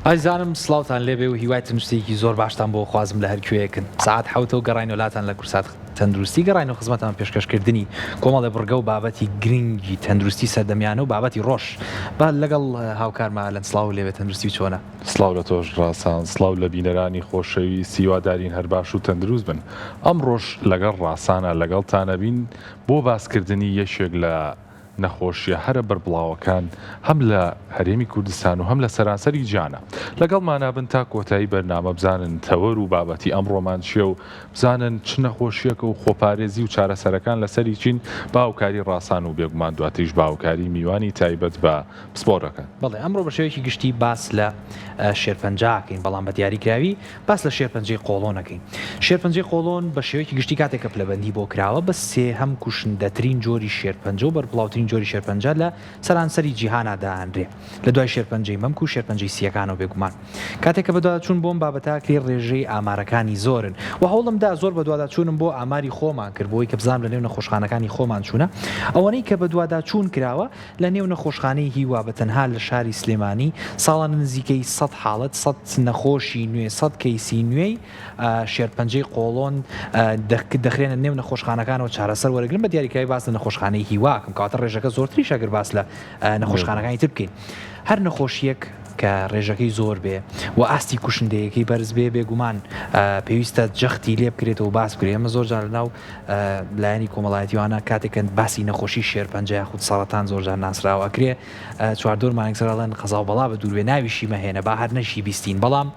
ئازیزانم سڵاوتان لێبێ و هیوای تەندروستیەکی زۆر باشتان بۆ خوازم لە هەر کوێیەکن سەعات حەوتە و گەڕاینەوە لاتان لە کورسات تەندروستی گەڕاینەوە خزمەتان پێشکەشکردنی کۆمەڵێ بڕگە و بابەتی گرنگی تەندروستی سەردەمیانە و بابەتی ڕۆژ با لەگەڵ هاوکارما ئەلەند سڵاو لێبێ تەندروستی چۆنە؟ سڵاو لە تۆش ڕاسان، سڵاو لە بینەرانی خۆشەویست، هیوادارین هەر باش و تەندروست بن. ئەمڕۆش لەگەڵ ڕاسانا لەگەڵتانەبین بۆ باسکردنی یەکێک لە نەخۆشیە هەرە بەربڵاوەکان هەم لە هەرێمی کوردستان و هەم لە سەرانسەری جیهانا. لەگەڵمانا بن تا کۆتایی بەرنامە بزانن تەوەر و بابەتی ئەمڕۆمان چیە و بزانن چ نەخۆشیەکە و خۆپارێزی و چارەسەرەکان لەسەری چین بە هاوکاری ڕاسان و بێگومان دواتریش بە هاوکاری میوانی تایبەت بە پسپۆرەکان. بەڵێ ئەمڕۆ بە شێوەیەکی گشتی باس لە شێرپەنجە ئەکەین بەڵام بە دیاریکراوی باس لە شێرپەنجەی قۆڵۆن ئەکەین. شێرپەنجەی قۆڵۆن بە شێوەیەکی گشتی کاتێک کە پلەبەندی بۆ کراوە بە سێهەم کوشندەترین جۆری شێرپەنجە و بەربڵاوترین جۆری شێرپەنجە لە سەرانسەری جیهانا دائەنرێ لە دوای شێرپەنجەی مەمک و شێرپەنجەی سییەکانەوە بێگومان کاتێک کە بەدواداچوون بۆ ئەم بابەتە ئەکرێ ڕێژەی ئامارەکانی زۆرن و هەوڵم دا زۆر بەدواداچوونم بۆ ئاماری خۆمان کرد بۆی کە بزانم لە نێو نەخۆشخانەکانی خۆمان چوونە ئەوەنەی کە بەدواداچوون کراوە لە نێو نەخۆشخانەی هیوا بە تەنها لە شاری سلێمانی ساڵانە نزیکەی سەد حاڵەت، سەد نەخۆشی نوێ، سەد کەیسی نوێی شێرپەنجەی قۆڵۆن دەخرێنە نێو نەخۆشخانەکانەوە چارەسەر وەرەگرن، بە دیاریکراوی باس لە نەخۆشخانەی هیوا ئەکەم، کەواتە ڕێژەکە زۆرتریشە گەر باس لە نەخۆشخانەکانی تر بکەین. هەر نەخۆشییەک کە ڕێژەکەی زۆر بێ و ئاستی کوشندەیەکەی بەرز بێ، بێگومان پێویستە جەختی لێ بکرێتەوە و باس بکرێ. ئێمە زۆر جار لەناو لایەنی کۆمەڵایەتی وانە کاتێک کە باسی نەخۆشی شێرپەنجە یاخود سەڕەتان زۆرجار ناسراوە ئەکرێ چواردۆرمان یەکسەر ئەڵێن قەزا و بەڵا بە دوور بێ ناویشی مەهێنە با هەر نەشی بیستین بەڵام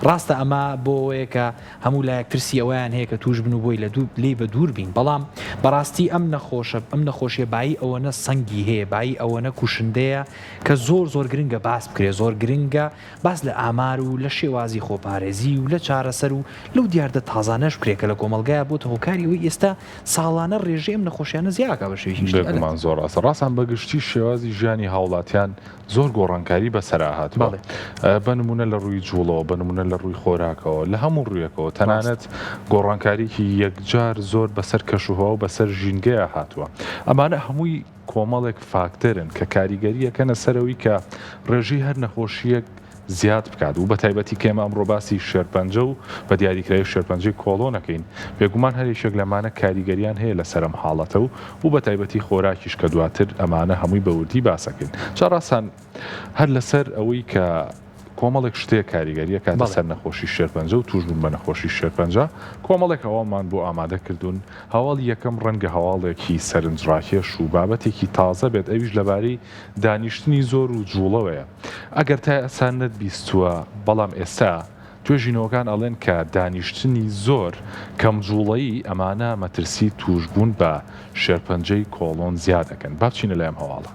ڕاستە ئەمە بۆ ئەوەیە کە هەموو لایەک ترسی ئەوەیان هەیە کە توش بن و بۆی لە دوو لێی بە دوور بین بەڵام بەڕاستی ئەم نەخۆشە ئەم نەخۆشیە بایی ئەوەنە سەنگی هەیە بایی ئەوەنە کوشندەیە کە زۆر زۆر گرنگە باس بکرێ زۆر گرنگە باس لە ئامار و لە شێوازی خۆپارێزی و لە چارەسەر و لەو دیاردە تازانەش بکرێت کە لە کۆمەڵگایا بۆتە هۆکاری ئەوەی ئێستا ساڵانە ڕێژەی ئەم نەخۆشیانە زیاد ئەکا بە شێوەیەکی گشتی. بێگومان زۆر ڕاستە. ڕاستان بە گشتی شێوازی ژیانی هاوڵاتیان زۆر گۆڕانکاری بەسەرا هاتووە. بە نموونە لە ڕووی جوڵەوە، بە نموونە لە ڕووی خۆراکەوە، لە هەموو ڕوویەکەوە، تەنانەت گۆڕانکاریی یەکجار زۆر بەسەر کەشوهەوا و بەسەر ژینگەیا هاتووە. ئەمانە هەمووی کۆمەڵێک فاکتەرن کە کاریگەری ئەکەنە سەر ئەوی کە ڕێژەی هەر نەخۆشییەک زیاد بکات و بەتایبەتی کە ئێمە ئەمڕۆ باسی شێرپەنجە و بە دیاریکراوی شێرپەنجەی کۆڵۆن ئەکەین بێگومان هەر یەکێک لەمانە کاریگەریان هەیە لەسەر ئەم حاڵەتە و و بەتایبەتی خۆراکیش کە دواتر ئەمانە هەمووی بە وردی باس ئەکەین جا ڕاستان هەر لەسەر ئەوەی کە کۆمەڵێک شتێک کاریگەری ئەکاتە سەر نەخۆشی شێرپەنجە و تووشبوون بە نەخۆشی شێرپەنجە، کۆمەڵێک هەواڵمان بۆ ئامادە کردوون، هەواڵی یەکەم ڕەنگە هەواڵێکی سەرنجڕاکێش و بابەتێکی تازە بێت ئەویش لەبارەی دانیشتنی زۆر و جوڵەوەیە ئەگەر تا ئێستا نەتبیستووە بەڵام ئێستا توێژینەوەکان ئەڵێن کە دانیشتنی زۆر، کەم جوڵەیی ئەمانە مەترسی تووشبوون بە شێرپەنجەی کۆڵۆن زیاد ئەکەن با بچینە لای ئەم هەواڵە.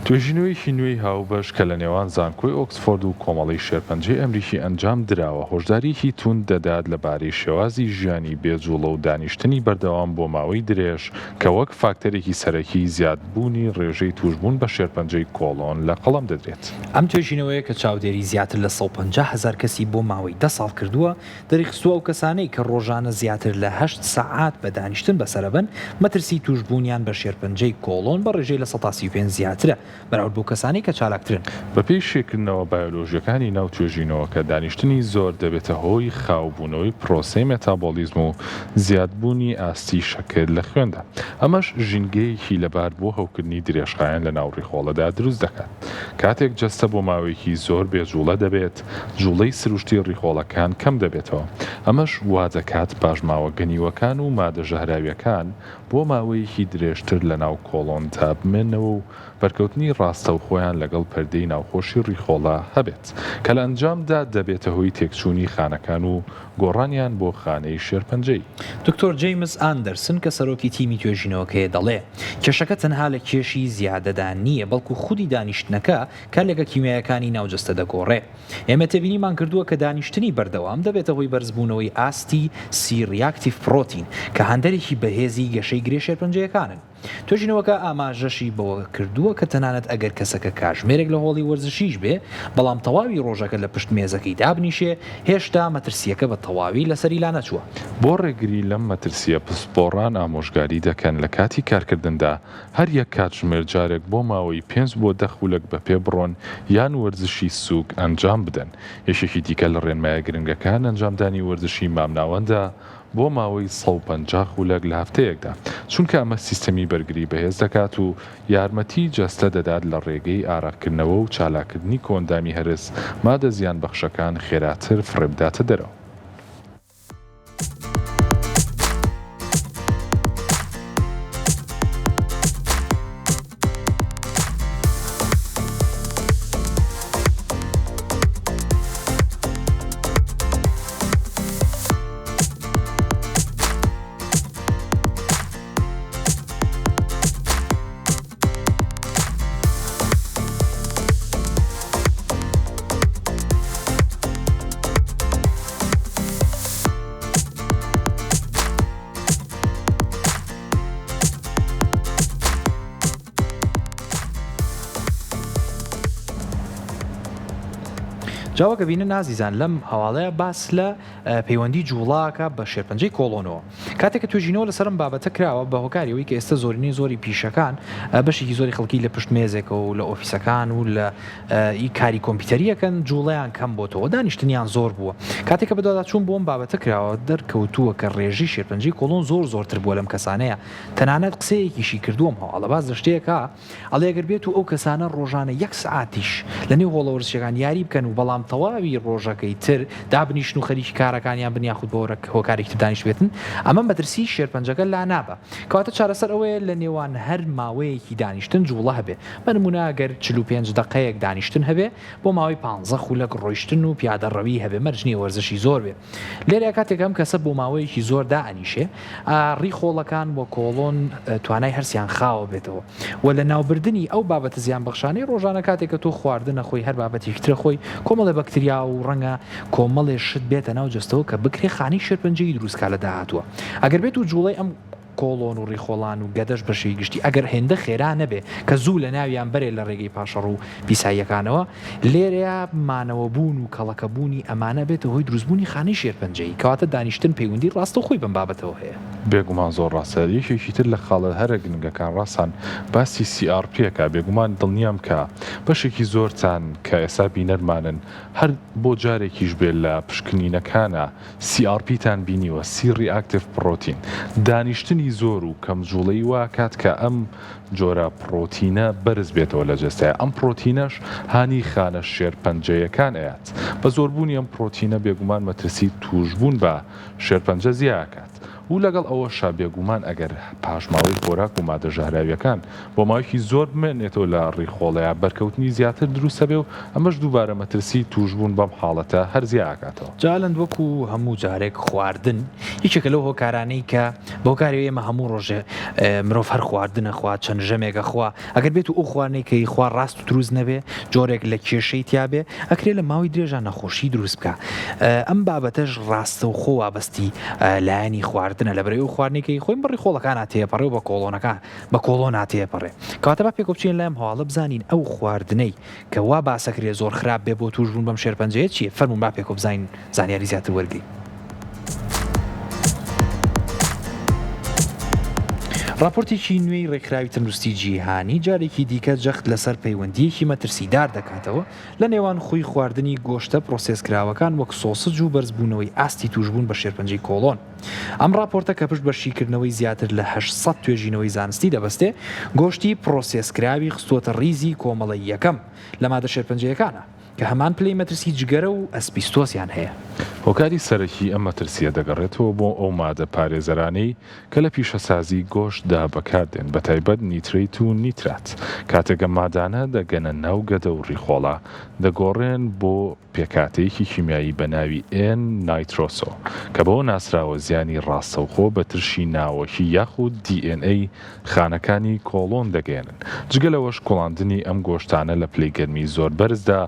توێژینەوەیەکی نوێی هاوبەش کە لە نێوان زانکۆی ئۆکسفۆرد و کۆمەڵەی شێرپەنجەی ئەمریکی ئەنجام دراوە، هۆشدارییەکی توند دەدات لەبارەی شێوازی ژیانی بێ جوڵە و دانیشتنی بەردەوام بۆ ماوەی درێژ کە وەک فاکتەرێکی سەرەکی زیادبوونی ڕێژەی تووشبوون بە شێرپەنجەی کۆڵۆن لە قەڵەم دەدرێت. ئەم توێژینەوەیە کە چاودێری زیاتر لە 150 هەزار کەسی بۆ ماوەی دە ساڵ کردووە، دەریخستووە ئەو کەسانەی کە ڕۆژانە زیاتر لە هەشت سەعات بە دانیشتن بەسەرەبەن، مەترسی تووشبوونیان بە شێرپەنجەی کۆڵۆن بە ڕێژەی 35% زیاترە بەراورد بەو کەسانەی کە چالاکترن. بەپێی شیکردنەوە بایۆلۆژییەکانی ناو توێژینەوەکە، دانیشتنی زۆر دەبێتە هۆی خاوبوونەوەی پرۆسەی مێتابۆلیزم و زیادبوونی ئاستی شەکر لە خوێندا، ئەمەش ژینگەیەکی لەبار بۆ هەوکردنی درێژخایەن لەناو ڕیخۆڵەدا دروست دەکات. کاتێک جەستە بۆ ماوەیەکی زۆر بێ جوڵە دەبێت، جوڵەی سروشتی ڕیخۆڵەکان کەم دەبێتەوە، ئەمەش وادەکات پاشماوە گەنیوەکان و مادە ژەهراویەکان بۆ ماوەیەکی درێژتر لەناو کۆڵۆندا بمێننەوە و بەرکەوتنی ڕاستەوخۆیان لەگەڵ پەردەی ناوخۆشی ڕیخۆڵە هەبێت، کە لە ئەنجامدا دەبێتە هۆی تێکچوونی خانەکان و گۆڕانیان بۆ خانەی شێرپەنجەیی. دکتۆر جەیمس ئاندەرسن کە سەرۆکی تیمی توێژینەوەکەیە دەڵێ، کێشەکە تەنها لە کێشی زیادەدا نییە، بەڵکو خودی دانیشتنەکە کارلێکە کیمیایەکانی ناو جەستە دەگۆڕێ. ئێمە تێبینیمان کردووە کە دانیشتنی بەردەوام دەبێتە هۆی بەرزبوونەوەی ئاستی C-reactive protein کە هاندەرێکی بەهێزی گەشەی گرێ شێرپەنجەیەکانن. توێژینەوەکە ئاماژەشی بەوە کردووە کە تەنانەت ئەگەر کەسەکە کاژمێرێک لە هۆڵی وەرزشیش بێ، بەڵام تەواوی ڕۆژەکە لە پشت مێزەکەی دابنیشێ، هێشتا مەترسییەکە بە تەواوی لەسەری لانەچووە. بۆ ڕێگری لەم مەترسییە پسپۆڕان ئامۆژگاری دەکەن لە کاتی کارکردندا هەر یەک کاتژمێر جارێک بۆ ماوەی پێنج بۆ دە خولەک بە پێ بڕۆن یان وەرزشی سووک ئەنجام بدەن. یەکێکی دیکە لە ڕێنمایە گرنگەکان ئەنجامدانی وەرزشی مامناوەندە بۆ ماوەی 150 خولەک لە هەفتەیەکدا، چونکە ئەمە سیستەمی بەرگری بەهێز دەکات و یارمەتی جەستە دەدات لە ڕێگەی ئارەقکردنەوە و چالاککردنی کۆئەندامی هەرس مادە زیانبەخشەکان خێراتر فڕێبداتە دەرەوە. جا وەک ئەبینن ئازیزان لەم هەواڵەیە باس لە پەیوەندی جوڵاکە بە شێرپەنجەی کۆڵۆنەوە کاتێک کە توێژینەوە لەسەر ئەم بابەتە کراوە بە هۆکاری ئەوەی کە ئێستا زۆرینەی زۆری پیشەکان بەشێکی زۆری خەڵکی لە پشت مێزێکەوە و لە ئۆفیسەکان و لە ئی کاری کۆمپیوتەریەکەن جوڵەیان کەم بۆتەوە دانیشتنیان زۆر بووە کاتێک کە بەدواداچوون بۆ ئەم بابەتە کراوە دەرکەوتووە کە ڕێژەی شێرپەنجەی کۆڵۆن زۆر زۆرتر بووە لەم کەسانەیە تەنانەت قسەیەکیشی کردووە ئەم هەواڵە باس لە شتێکە ئەڵێ گەر بێت و ئەو کەسانە ڕۆژانە یەک سەعاتیش لە نێو هۆڵە وەرزشیەکان یاری بکەن و بەڵام تەواوی ڕۆژەکەی تر دابنیشن و خەریکی کارەکانیان بن یاخود بە هۆکارێکی تر دانیشتبێتن ئەمە مەترسی شێرپەنجەکە لانابا کەواتە چارەسەر ئەوەیە لە نێوان هەر ماوەیەکی دانیشتن جوڵە هەبێ بە نمونە گەر 45 دەقەیەک دانیشتن هەبێ بۆ ماوەی پانزە خولەک ڕۆیشتن و پیادەڕەوی هەبێ مەرج نیە وەرزشی زۆر بێ لێرە کاتێک ئەم کەسە بۆ ماوەیەکی زۆر دائەنیشێ ڕیخۆڵەکان و کۆڵۆن توانای هەرسیان خاوە بێتەوە و لە ناوبردنی ئەو بابەتە زیانبەخشانەی ڕۆژانە کاتێک کە تۆ خواردنە خۆی هەر بابەتێکی ترە خۆی کۆمەڵێ بەکتریا و ڕەنگە کۆمەڵێ شت بێتە ناو جەستەوە کە بکرێ خانەی شێرپەنجەیی دروست کا لە داهاتووە ئەگەر بێت و جوڵەی ئەم کۆڵۆن و ڕیخۆڵان و گەدەش بە شێوی گشتی ئەگەر هێندە خێرا نەبێ کە زوو لە ناویان بەرێ لە ڕێگەی پاشەڕۆ و پیساییەکانەوە، لێرەیا مانەوە بوون و کەڵەکە بوونی ئەمانە ئەبێتە هۆی دروست بوونی خانەی شێرپەنجەیی، کەواتە دانیشتن پەیوەندی ڕاستەوخۆی بەم بابەتەوە هەیە. بێگومان زۆر ڕاستە، یەکێکی تر لە خاڵە هەرە گرنگەکان ڕاستان باسی CRP ئەکا، بێگومان دڵنیام کە بەشێکی زۆرتان کە ئێستا بینەرمانن هەر بۆ جارێکیش بێ لە پشکنینەکانا CRP تان بینیوە، C-reactive protein، دانیشتنی زۆر و کەم جوڵەیی وا ئەکات کە ئەم جۆرە پڕۆتینە بەرز بێتەوە لە جەستەیا، ئەم پڕۆتینەش هانی خانە شێرپەنجەیەکان ئەیات، بە زۆربوونی ئەم پڕۆتینە بێگومان مەترسی تووشبوون بە شێرپەنجە زیا ئەکات و لەگەڵ ئەوەشا بێگومان ئەگەر پاشماوەی خۆراک و مادە ژەهراویەکان بۆ ماوەیەکی زۆر بمێنێتەوە لە ڕیخۆڵەیا بەرکەوتنی زیاتر دروست ئەبێ و ئەمەش دووبارە مەترسی تووشبوون بەم حاڵەتە هەر زیا ئەکاتەوە. جالند وەکو هەموو جارێک خواردن یەکێکە لەو هۆکارانەی کە بە هۆکاری ئێمە هەموو ڕۆژێ مرۆڤ هەر خواردنە خوا چەند ژەمێکە خوا ئەگەر بێت و ئەو خواردنەی کە خوا ڕاست و دروست نەبێ جۆرێک لە کێشەی تیابێ ئەکرێ لە ماوەی درێژا نەخۆشی دروست بکا ئەم بابەتەش ڕاستەوخۆ وابەستی لایەنی خواردنە لەبەرئەوەی ئەو خواردنەی کە خۆین بە ڕیخۆڵەکانا تێپەڕێ و بە کۆڵۆنەکان بە کۆڵۆنا تێپەڕێ کەواتە با پێکەوە بچینە لای ئەم هەواڵە بزانین ئەو خواردنەی کە وا باسەکرێ زۆر خراپ بێ بۆ تووشبوون بەم شێرپەنجەیە چییە فەرموون با پێکەوە بزانین زانیاری زیاتر وەرگرین. ڕاپۆرتێکی نوێی ڕێکخراوی تەندروستی جیهانی جارێکی دیکە جەخت لەسەر پەیوەندییەکی مەترسیدار دەکاتەوە لە نێوان خووی خواردنی گۆشتە پرۆسێسکراوەکان وەک سۆسج و بەرزبوونەوەی ئاستی تووشبوون بە شێرپەنجەی کۆڵۆن. ئەم ڕاپۆرتە کە پشت بە شیکردنەوەی زیاتر لە 800 توێژینەوەی زانستی دەبەستێ، گۆشتی پرۆسێسکراوی خستووەتە ڕیزی کۆمەڵەی یەکەم لە مادە شێرپەنجەیەکانە کە هەمان پلەی مەترسی جگەرە و ئەسبیستۆسیان هەیە. هۆکاری سەرەکی ئەم مەترسییە دەگەڕێتەوە بۆ ئەو مادە پارێزەرانەی کە لە پیشەسازی گۆشتدا بەکاردێن، بەتایبەت نیترەیت و نیترات. کاتێک ئەم مادانە دەگەنە ناو گەدە و ڕیخۆڵە، دەگۆڕێن بۆ پێکهاتەیەکی کیمیایی بە ناوی ئێن نایترۆسۆ، کە بەوە ناسراوە زیانی ڕاستەوخۆ بە ترشی ناوەکی یاخود دی ئێن ئەی خانەکانی کۆڵۆن دەگەیەنن. جگە لەوەش کوڵاندنی ئەم گۆشتانە لە پلەی گەرمی زۆر بەرزدا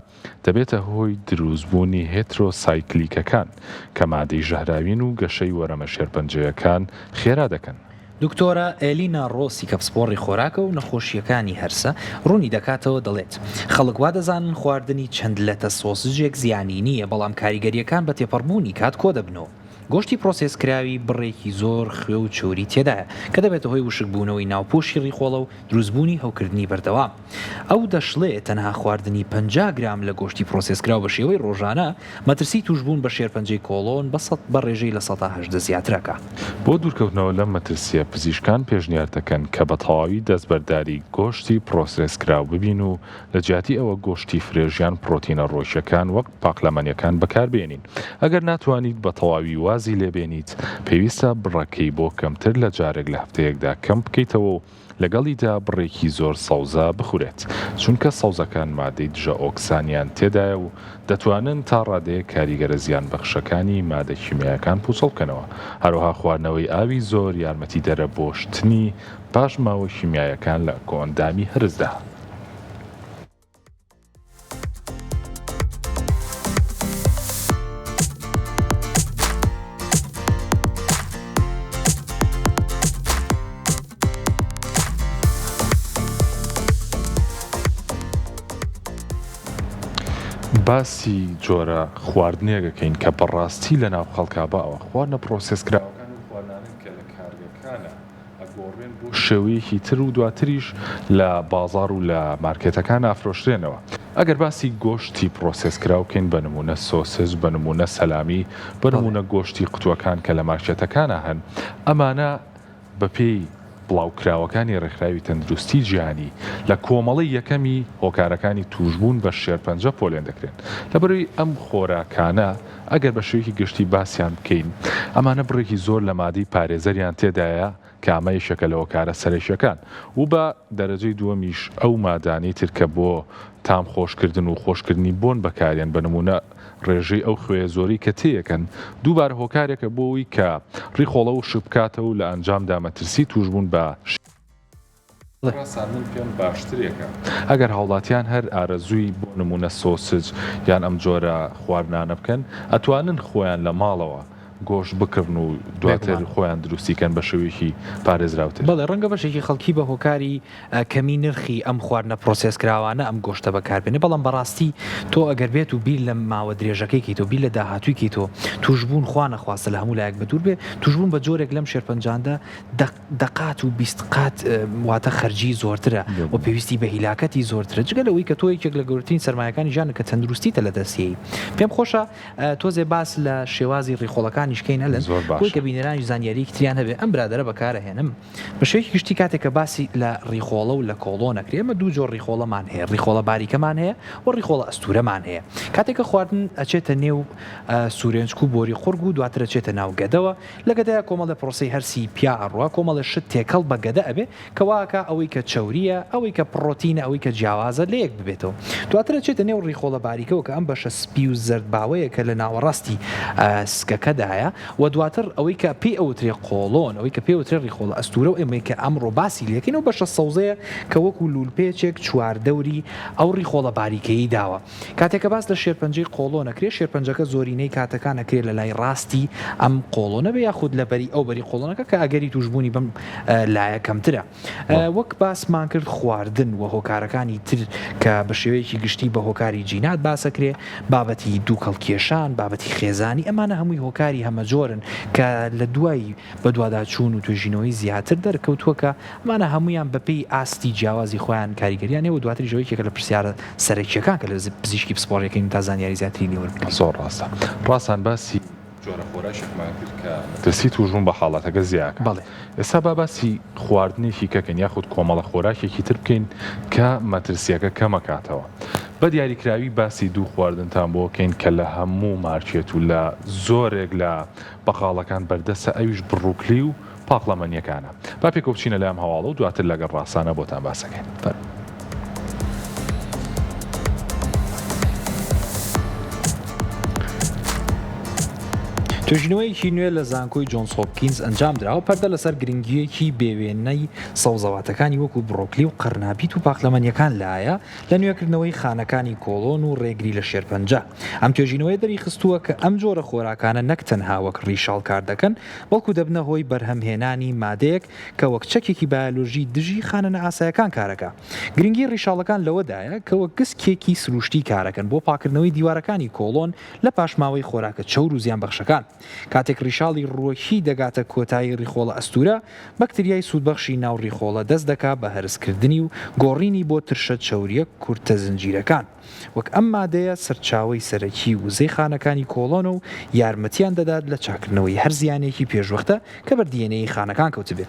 دەبێتە هۆی دروستبوونی هێترۆسایکلیکەکان کە مادەی ژەهراوین و گەشەی وەرەمە شێرپەنجەیەکان خێرا دەکەن. دکتۆرە ئێلینا ڕۆسی کە پسپۆڕی خۆراکە و نەخۆشییەکانی هەرسە، ڕوونی دەکاتەوە دەڵێت، خەڵک وا دەزانن خواردنی چەند لەتە سۆسجێک زیانی نییە، بەڵام کاریگەرییەکان بە تێپەڕبوونی کات کۆدەبنەوە. گۆشتی پرۆسێسکراوی بڕێکی زۆر خوێ و چەوری تێدایە، کە دەبێتە هۆی وشکبوونەوەی ناوپۆشی ڕیخۆڵە و دروستبوونی هەوکردنی بەردەوام. ئەو دەشڵێ، تەنها خواردنی 50 گرام لە گۆشتی پرۆسێسکراو بە شێوەی ڕۆژانە، مەترسی تووشبوون بە شێرپەنجەی کۆڵۆن بە سەد بە ڕێژەی 18% زیاترەکا. بۆ دوورکەوتنەوە لەم مەترسییە، پزیشکان پێشنیار دەکەن کە بە تەواوی دەستبەرداری گۆشتی پرۆسێسکراو ببین و لە جیاتی ئەوە گۆشتی فرێش یان پرۆتینە ڕووەکییەکان وەک پاقلەمەنییەکان بەکاربێنین. ئەگەر ناتوانیت بە تەواوی وازی لێبێنیت، پێویستە بڕەکەی بۆ کەمتر لە جارێک لە هەفتەیەکدا کەم بکەیتەوە و لەگەڵیدا بڕێکی زۆر سەوزە بخورێت، چونکە سەوزەکان مادەی دژە ئۆکسانیان تێدایە و دەتوانن تا ڕادەیەک کاریگەرە زیانبەخشەکانی مادە کیمیایەکان پوچەڵ بکەنەوە، هەروەها خواردنەوەی ئاوی زۆر یارمەتیدەرە بۆ شتنی پاشماوە کیمیایەکان لە کۆئەندامی هەرسدا. باسی جۆرە خواردنێک ئەکەین کە بەڕاستی لەناو خەڵکا باوە، خواردنە پرۆسێسکراوەکان و خواردنانەن کە لە کارگەکانا ئەگۆڕێن بۆ شێوەیەکی تر و دواتریش لە بازاڕ و لە مارکێتەکان ئافرۆشرێنەوە. ئەگەر باسی گۆشتی پرۆسێس کراو بکەین بە نموونە سۆسج، بە نموونە سەلامی، بە نموونە گۆشتی قوتووەکان کە لە مارکێتەکانا هەن، ئەمانە بە پێی بڵاوکراوەکانی ڕێکخراوی تەندروستی جیهانی لە کۆمەڵەی یەکەمی هۆکارەکانی تووشبوون بە شێرپەنجە پۆلێن دەکرێن. لەبەرئەوەی ئەم خۆراکانە ئەگەر بە شێوەیەکی گشتی باسیان بکەین، ئەمانە بڕێکی زۆر لە مادەی پارێزەریان تێدایە کە ئەمە یەکێکە لە هۆکارە سەرەکییەکان و بە دەرەجەی دووەمیش ئەو مادانەی تر کە بۆ تام خۆشکردن و خۆشکردنی بۆن بەکاریەن بە نموونە ڕێژەی ئەو خوێیە زۆرەی کە تێیەکەن دووبارە هۆکارێکە بۆ ئەوەی کە ڕیخۆڵە وشک بکاتەوە و لە ئەنجامدا مەترسی تووشبوون بە ڕاستە من پێم باشترێکە ئەگەر هاوڵاتیان هەر ئارەزووی بۆ نموونە سۆسج یان ئەم جۆرە خواردنانە بکەن ئەتوانن خۆیان لە ماڵەوە گۆشت بکڕن و دواتر خۆیان دروستی کەن بە شێوەیەکی پارێزراوتر. بەڵێ ڕەنگە بەشێکی خەڵکی بە هۆکاری کەمی نرخی ئەم خواردنە پرۆسێسکراوانە ئەم گۆشتە بەکاربێنێ بەڵام بەڕاستی تۆ ئەگەر بێت و بیر لە ماوە درێژەکەی کەیتەوە بیر لە داهاتووی کەیتەوە تووشبوون خوا نەخواستە لە هەموو لایەک بەدوور بێ تووشبوون بە جۆرێک لەم شێرپەنجاندا دە دەقات و 20 قات واتە خەرجی زۆرترە و پێویستی بە هیلاکەتی زۆرترە جگە لەوەی کە تۆ یەکێک لە گەورەترین سەرمایەکانی ژیانت کە تەندروستیتە لە دەست یەی پێم خۆشە تۆزێ باس لە شێوازی ڕیخۆڵەکانیش کەین ئەلەن زۆر بۆی باشە. کە بینەرانیش زانیاریەکی تریان هەبێ ئەم برادەرە بەکارەهێنم بە شێوەیەکی گشتی کاتێک کە باسی لە ڕیخۆڵە و لە کۆڵۆن ئەکرێ ئێمە دوو جۆر ڕیخۆڵەمان هەیە ڕیخۆڵە باریکەمان هەیە و ڕیخۆڵە ئەستوورەمان هەیە کاتێک کە خواردن ئەچێتە نێو سورێنچک و بۆری قوڕگ و دواتر ئەچێتە ناو گەدەوە لە گەدەیا کۆمەڵێ پرۆسەی هەرسی پیا ئەڕوا، کۆمەڵێ شت تێکەڵ بە گەدە ئەبێ کە وا ئەکا ئەوەی کە چەورییە، ئەوەی کە پڕۆتینە، ئەوەی کە جیاوازە لەیەک ببێتەوە. دواتر ئەچێتە نێو ڕیخۆڵە باریکەوە کە ئەم بەشە سپی و زەرد باوەیە کە لە ناوەڕاستی سکەکەدایە و دواتر ئەوەی کە پێی ئەوترێ قۆڵۆن، ئەوەی کە پێی ئەوترێ ڕیخۆڵە ئەستوورە و ئێمەی کە ئەمڕۆ باسی لێکەین ئەو بەشە سەوزەیە کە وەکوو لوولپێچێک چواردەوری ئەو ڕیخۆڵە باریکەیی داوە. کاتێک کە باس لە شێرپەنجەی قۆڵۆن ئەکرێ، شێرپەنجەکە زۆرینەی کاتەکان ئەکرێ لە لای ڕاستی ئەم قۆڵۆنە بێ یاخود لە بەری ئەو بەری قۆڵۆنەکە کە ئەگەری تووشبوونی بەم لایە کەمترە. وەک باسمان کرد خواردن و هۆکارەکانی تر کە بە شێوەیەکی گشتی بە هۆکاری جینات باس ئەکرێ، بابەتی دووکەڵ کێشان، بابەتی خێزانی ئەمانە هەمووی هۆکاری هەمەجۆرن کە لە دوای بەدواداچوون و توێژینەوەی زیاتر دەرکەوتووە کە ئەمانە هەموویان بەپێی ئاستی جیاوازی خۆیان کاریگەریان هەیە و دواتریش ئەوە یەکێکە لە پرسیارە سەرەکییەکان کە لە پزیشکی پسپۆڕیەکەین تا زانیاری زیاتری لێ وەربگرین. زۆر ڕاستە. ڕاستان باسی جۆرە خۆراکێکمان کرد کە مەترسی تووشبوون بە حاڵەتەکە زیاکات. بەڵێ. ئێستا با باسی خواردنێکی کە کەین یاخود کۆمەڵە خۆراکێکی تر بکەین کە مەترسییەکە کەمەکاتەوە. بە دیاریکراوی باسی دوو خواردنتان بۆ کەین کە لە هەموو مارکێت و لە زۆرێک لە بەقاڵەکان بەردەستە ئەویش بڕوکلی و پاقلەمەنیەکانە. با پێکەوە بچینە لای ئەم هەواڵە و دواتر لەگەڵ ڕاسانە بۆتان باسەکەین. فەرموو. توێژینەوەیەکی نوێ لە زانکۆی جۆنس هۆپکینز ئەنجامدراوە، پەردە لەسەر گرنگییەکی بێوێنەی سەوزەواتەکانی وەکو بڕۆکلی و قەرنابیت و پاقلەمەنییەکان لایە لە نوێکردنەوەی خانەکانی کۆڵۆن و ڕێگری لە شێرپەنجە. ئەم توێژینەوەیە دەریخستووە کە ئەم جۆرە خۆراکانە نەک تەنها وەک ڕیشاڵ کاردەکەن، بەڵکو دەبنە هۆی بەرهەمهێنانی مادەیەک کە وەک چەکێکی بایۆلۆژی دژی خانە نائاسایەکان کارەکا. گرنگی ڕیشاڵەکان لەوەدایە کە وەک گسکێکی سروشتی کارەکەن بۆ پاککردنەوەی دیوارەکانی کۆڵۆن لە پاشماوەی خۆراکە چەور و زیانبەخشەکان. کاتێک ڕیشاڵی ڕووەکی دەگاتە کۆتایی ڕیخۆڵە ئەستوورە، بەکتریای سوودبەخشی ناو ڕیخۆڵە دەست دەکا بە هەرسکردنی و گۆڕینی بۆ ترشە چەورییە کورتە زنجیرەکان. وەک ئەم مادەیە سەرچاوەی سەرەکی وزەی خانەکانی کۆڵۆنە و یارمەتیان دەدات لە چاککردنەوەی هەر زیانێکی پێشوەختە کە بەر DNA خانەکان کەوتبێ.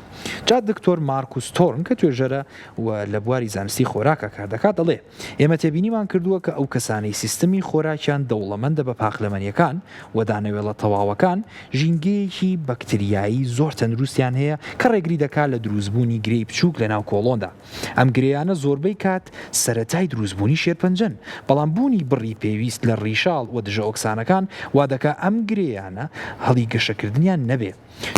جا دکتۆر مارکوس تۆرن کە توێژەرە و لە بواری زانستی خۆراکا کار دەکات دەڵێ، ئێمە تێبینیمان کردووە کە ئەو کەسانەی سیستمی خۆراکیان دەوڵەمەندە بە پاقلەمەنییەکان و دانەوێڵە تەواوەکان، ژینگەیەکی بەکتریایی زۆر تەندروستیان هەیە کە ڕێگری دەکات لە دروستبوونی گرێی بچووک لەناو کۆڵۆندا. ئەم گرێیانە زۆربەی کات سەرەتای دروستبوونی شێرپەنجەن، بەڵام بوونی بڕی پێویست لە ڕیشاڵ و دژەئۆکسانەکان وادەکا ئەم گرێیانە هەڵی گەشەکردنیان نەبێ.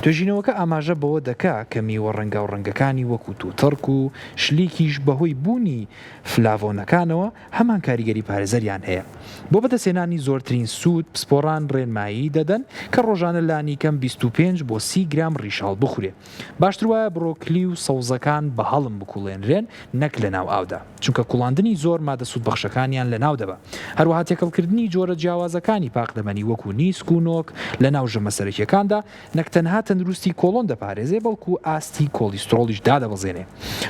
توێژینەوەکە ئاماژە بەوە دەکا کە میوە ڕەنگاوڕەنگەکانی وەکو توتڕک و شلیکیش بەهۆی بوونی فلاڤۆنەکانەوە هەمان کاریگەری پارێزەریان هەیە. بۆ بەدەستهێنانی زۆرترین سوود پسپۆڕان ڕێنمایی دەدەن کە ڕۆژانە لانیکەم 25 بۆ 30 گرام ڕیشاڵ بخورێ. باشتر وایە بڕۆکلی و سەوزەکان بە هەڵم بکوڵێنرێن نەک لەناو ئاودا، چونکە کوڵاندنی زۆر مادە سوودبەخشەکانیان لەناو دەبا. هەروەها تێکەڵکردنی جۆرە جیاوازەکانی پاقلەمەنی وەکو نیسک و نۆک لەناو ژەمە سەرەکیەکاندا نەک تەنها تەندروستی کۆڵۆن دەپارێزێ بەڵکو ئاستی کۆڵیسترۆڵیش دادەبەزێنێ.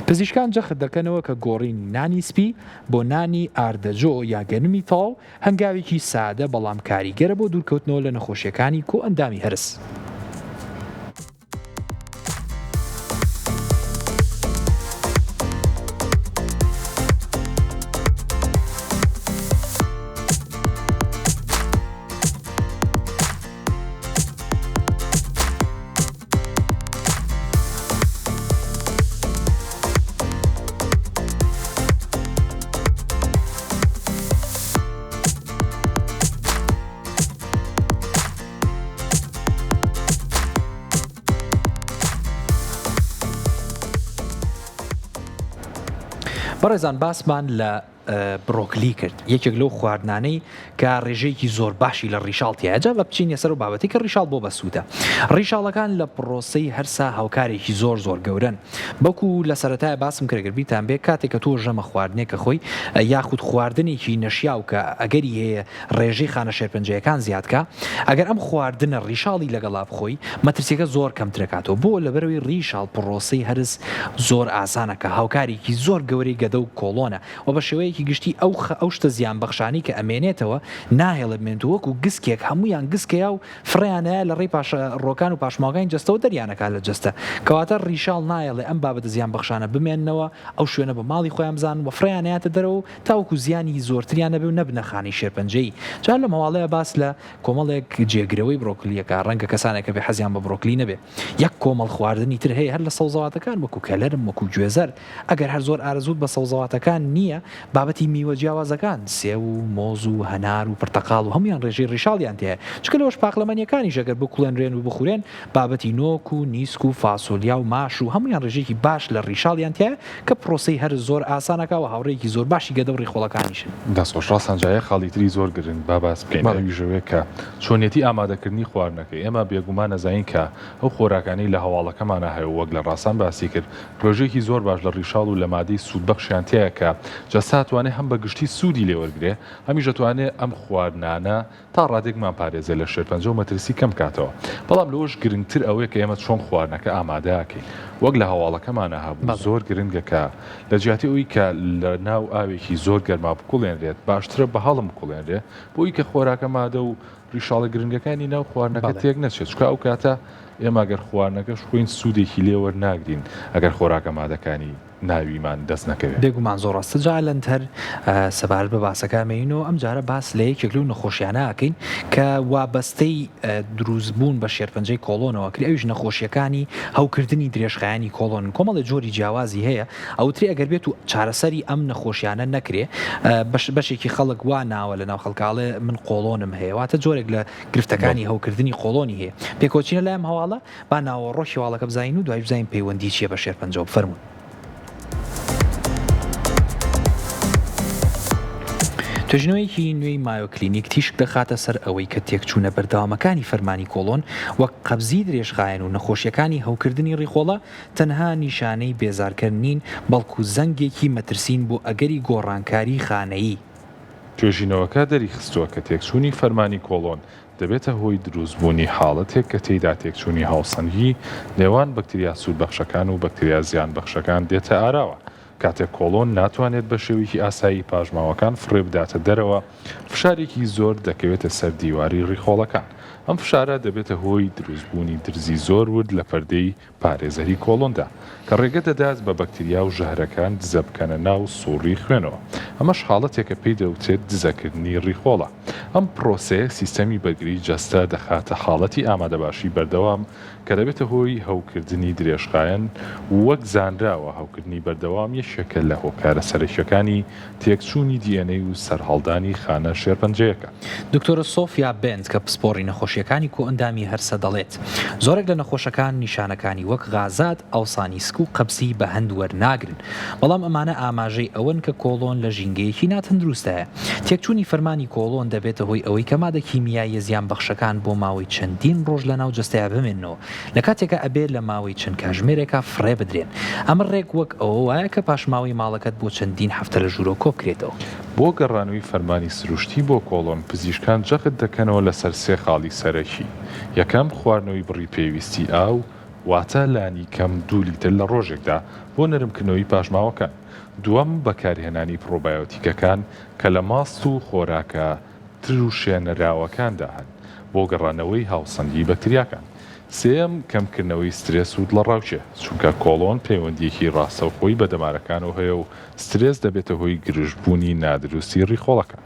پزیشکان جەخت دەکەنەوە کە گۆڕینی نانی سپی بۆ نانی ئاردەجۆ یا گەنمی تەواو هەنگاوێکی سادە بەڵام کاریگەرە بۆ دوورکەوتنەوە لە نەخۆشیەکانی کۆئەندامی هەرس. بەڕێزان باسمان لە بڕۆکلی کرد یەکێک لەو خواردنانەی کە ڕێژەیەکی زۆر باشی لە ڕیشاڵ تیایە جا بە بچینە سەر و بابەتی کە ڕیشاڵ بۆ بەسوودە ڕیشاڵەکان لە پرۆسەی هەرسا هاوکارێکی زۆر زۆر گەورەن بەڵکو لە سەرەتای باسم کرد گەر بیرتان بێ کاتێک کە تۆ ژەمە خواردنێک کە خۆی یاخود خواردنێکی نەشیاو کە ئەگەری هەیە ڕێژەی خانە شێرپەنجەیەکان زیاد کا ئەگەر ئەم خواردنە ڕیشاڵی لەگەڵا بخۆی مەترسیەکە زۆر کەمترەکاتەوە بۆ لەبەرەوەی ڕیشاڵ پڕۆسەی هەرس زۆر ئاسانەکە هاوکارێکی زۆر گەورەی گەدە و کۆڵۆنە و بە شێوەیەکی گشتی ئەو خە ئەو شتە زیان بەخشانەی کە ئەمێنێتەوە ناهێڵێ بمێنێتەوە وەکو گسکێک هەموویان گسکەیە و فڕێیانەیە لە ڕێی پاشەڕۆکان و پاشماوەکانی جەستەوە دەریانەکا لە جەستە کەواتە ڕیشاڵ نایەڵێ ئەم بابەتە زیان بەخشانە بمێننەوە ئەو شوێنە بە ماڵی خۆیان بزانن و فڕێیانەیاتە دەرەوە و تاوەکو زیانی زۆرتریان نەبێ و نەبنە خانەی شێرپەنجەیی. جا لەم هەواڵەیا باس لە کۆمەڵێک جێگرەوەی برۆکلییەکە، ڕەنگە کەسانێک هەبێ حەزیان بە برۆکلی نەبێ. یەک کۆمەڵ خواردنی تر هەیە هەر لە سەوزەواتەکان وەکو کەلەرم، وەکو گوێزەر. ئەگەر هەر زۆر ئارەزووت بە سەوزەواتەکان نییە، بابەتی میوە جیاوازەکان، سێو و مۆز و هەنار و پرتەقاڵ و هەموویان ڕێژەی ڕیشاڵیان تیایە. جگە لەوەش پاقلەمەنییەکانیش ئەگەر بکوڵێنرێن و بخورێن، بابەتی نۆک و نیسک و فاسۆلیا و ماش و هەموویان ڕێژەیەکی باش لە ڕیشاڵیان تیایە کە پڕۆسەی هەرس زۆر ئاسان ئەکا و هاوڕێیەکی زۆر باشی گەدە و ڕیخۆڵەکانیشن. دەست خۆش ڕاستان جا یەک خاڵی تری زۆر گرنگ با باس بکەین ئەویش ئەوەیە کە چۆنیەتی ئامادەکردنی خواردنەکەی ئێمە بێگومان ئەزانین کە ئەو خۆراکانەی لە هەواڵەکەمانا هەیە و وەک لە ڕاسان باسی کرد ڕێژەیەکی زۆر باش لە ڕیشاڵ و لە مادەی سوودبەخشیان تیایە کە جەستە ئەتوانێ هەم بە گشتی سوودی لێ وەرگرێ هەمیش ئەتوانێ ئەم خواردنانە تا ڕادەیەک بمانپارێزێت لە شێرپەنجە و مەترسی کەم بکاتەوە، بەڵام لەوەش گرنگتر ئەوەیە کە ئێمە چۆن خواردنەکە ئامادە ئەکەین، وەک لە هەواڵەکەمانا هەبوو زۆر گرنگە کە لە جیاتی ئەوەی کە لە ناو ئاوێکی زۆر گەرما بکوڵێنرێت باشترە بە هەڵم بکوڵێنرێ بۆ ئەوی کە خۆراکە مادە و ڕیشاڵە گرنگەکانی ناو خواردنەکە تێک نەچێت چونکە ئەو کاتە. ئێمە گەر خواردنەکەش بخۆین سوودێکی لێ وەرناگرین ئەگەر خۆراکە مادەکانی ناویمان دەست نەکەوێ. بێگومان زۆر ڕاستە جا لەنتەر سەبارەت بە باسەکە ئەمێینەوە ئەم جارە باس لە یەکێک لەو نەخۆشیانە ئەکەین کە وابەستەی دروست بوون بە شێرپەنجەی کۆڵۆنەوە ئەکرێ ئەویش نەخۆشیەکانی هەوکردنی درێژخایەنی کۆڵۆنن کۆمەڵێ جۆری جیاوازی هەیە ئەوترێ ئەگەر بێت و چارەسەری ئەم نەخۆشیانە نەکرێ بەش بەشێکی خەڵک وا ناوە لە ناو خەڵکا ئەڵێ من قۆڵۆنم هەیە واتە جۆرێک لە گرفتەکانی هەوکردنی قۆڵۆنی هەیە پێکەوە چینە لای ئەم هەواڵە با ناوەڕۆکی هەواڵەکە بزانین و دوای بزانین پەیوەندی چیە بە شێرپەنجەوە بفەرموون. توێژینەوەیەکی نوێی مایۆ کلینیک تیشک دەخاتە سەر ئەوەی کە تێکچوونە بەردەوامەکانی فەرمانی کۆڵۆن وەک قەبزی درێژخایەن و نەخۆشیەکانی هەوکردنی ڕیخۆڵە تەنها نیشانەی بێزارکەر نین بەڵکو زەنگێکی مەترسین بۆ ئەگەری گۆڕانکاری خانەیی. توێژینەوەکە دەریخستووە کە تێکچوونی فەرمانی کۆڵۆن دەبێتە هۆی دروستبوونی حاڵەتێک کە تێیدا تێکچوونی هاوسەنگی نێوان بەکتریا سوودبەخشەکان و بەکتریا زیانبەخشەکان دێتە ئاراوە. کاتێک کۆڵۆن ناتوانێت بە شێوەیەکی ئاسایی پاشماوەکان فڕێ بداتە دەرەوە، فشارێکی زۆر دەکەوێتە سەر دیواری ڕیخۆڵەکان. ئەم فشارە دەبێتە هۆی دروستبوونی درزی زۆر ورد لە پەردەی پارێزەری کۆڵۆندا، کە ڕێگە دەدات بە بەکتریا و ژەهرەکان دزە بکەنە ناو سوڕی خوێنەوە، ئەمەش حاڵەتێکە پێی دەوترێت دزەکردنی ڕیخۆڵە. ئەم پرۆسەیە سیستەمی بەرگری جەستە دەخاتە حاڵەتی ئامادەباشی بەردەوام، کە دەبێتە هۆی هەوکردنی درێژخایەن و وەک زانراوە هەوکردنی بەردەوام یەکێکە لە هۆکارە سەرەکییەکانی تێکچوونی DNA و سەرهەڵدانی خانە شێرپەنجەیەکە. دکتۆرە سۆفیا بێنت کە پسپۆڕی نەخۆشییەکانی کۆئەندامی هەرسە دەڵێت، زۆرێک لە نەخۆشەکان نیشانەکانی وەک غازات، ئاوسانی سک و قەبزی بە هەند وەرناگرن، بەڵام ئەمانە ئاماژەی ئەوەن کە کۆڵۆن لە ژینگەیەکی ناتەندروستدایە. تێکچوونی فەرمانی کۆڵۆن دەبێتە هۆی ئەوەی کە مادە کیمیاییە زیانبەخشەکان بۆ ماوەی چەندین ڕۆژ لەناو جەستەیا بمێننەوە، لە کاتێکا ئەبێ لە ماوەی چەند کاژمێرێکا فڕێ بدرێن. ئەمە ڕێک وەک ئەوە وایە کە پاشماوەی ماڵەکەت بۆ چەندین هەفتە لە ژوورەوە کۆبکرێتەوە. بۆ گەڕانەوەی فەرمانی سروشتی بۆ کۆڵۆن، پزیشکان جەخت دەکەنەوە لەسەر سێ خاڵی سەرەکی، یەکەم، خواردنەوەی بڕی پێویستی ئاو، واتە لانیکەم دوو لیتر لە ڕۆژێکدا، بۆ نەرمکردنەوەی پاشماوەکان. دووەم، بەکارهێنانی پڕۆبایۆتیکەکان کە لە ماست و خۆراکە تروشێنراوەکاندا هەن، بۆ گەڕانەوەی هاوسەنگی بەکتریاکان. سێیەم، کەمکردنەوەی سترێس و دڵەڕاوکێ، چونکە کۆڵۆن پەیوەندییەکی ڕاستەوخۆی بە دەمارەکانەوە هەیە و سترێس دەبێتە هۆی گرژبوونی نادروستی ڕیخۆڵەکان.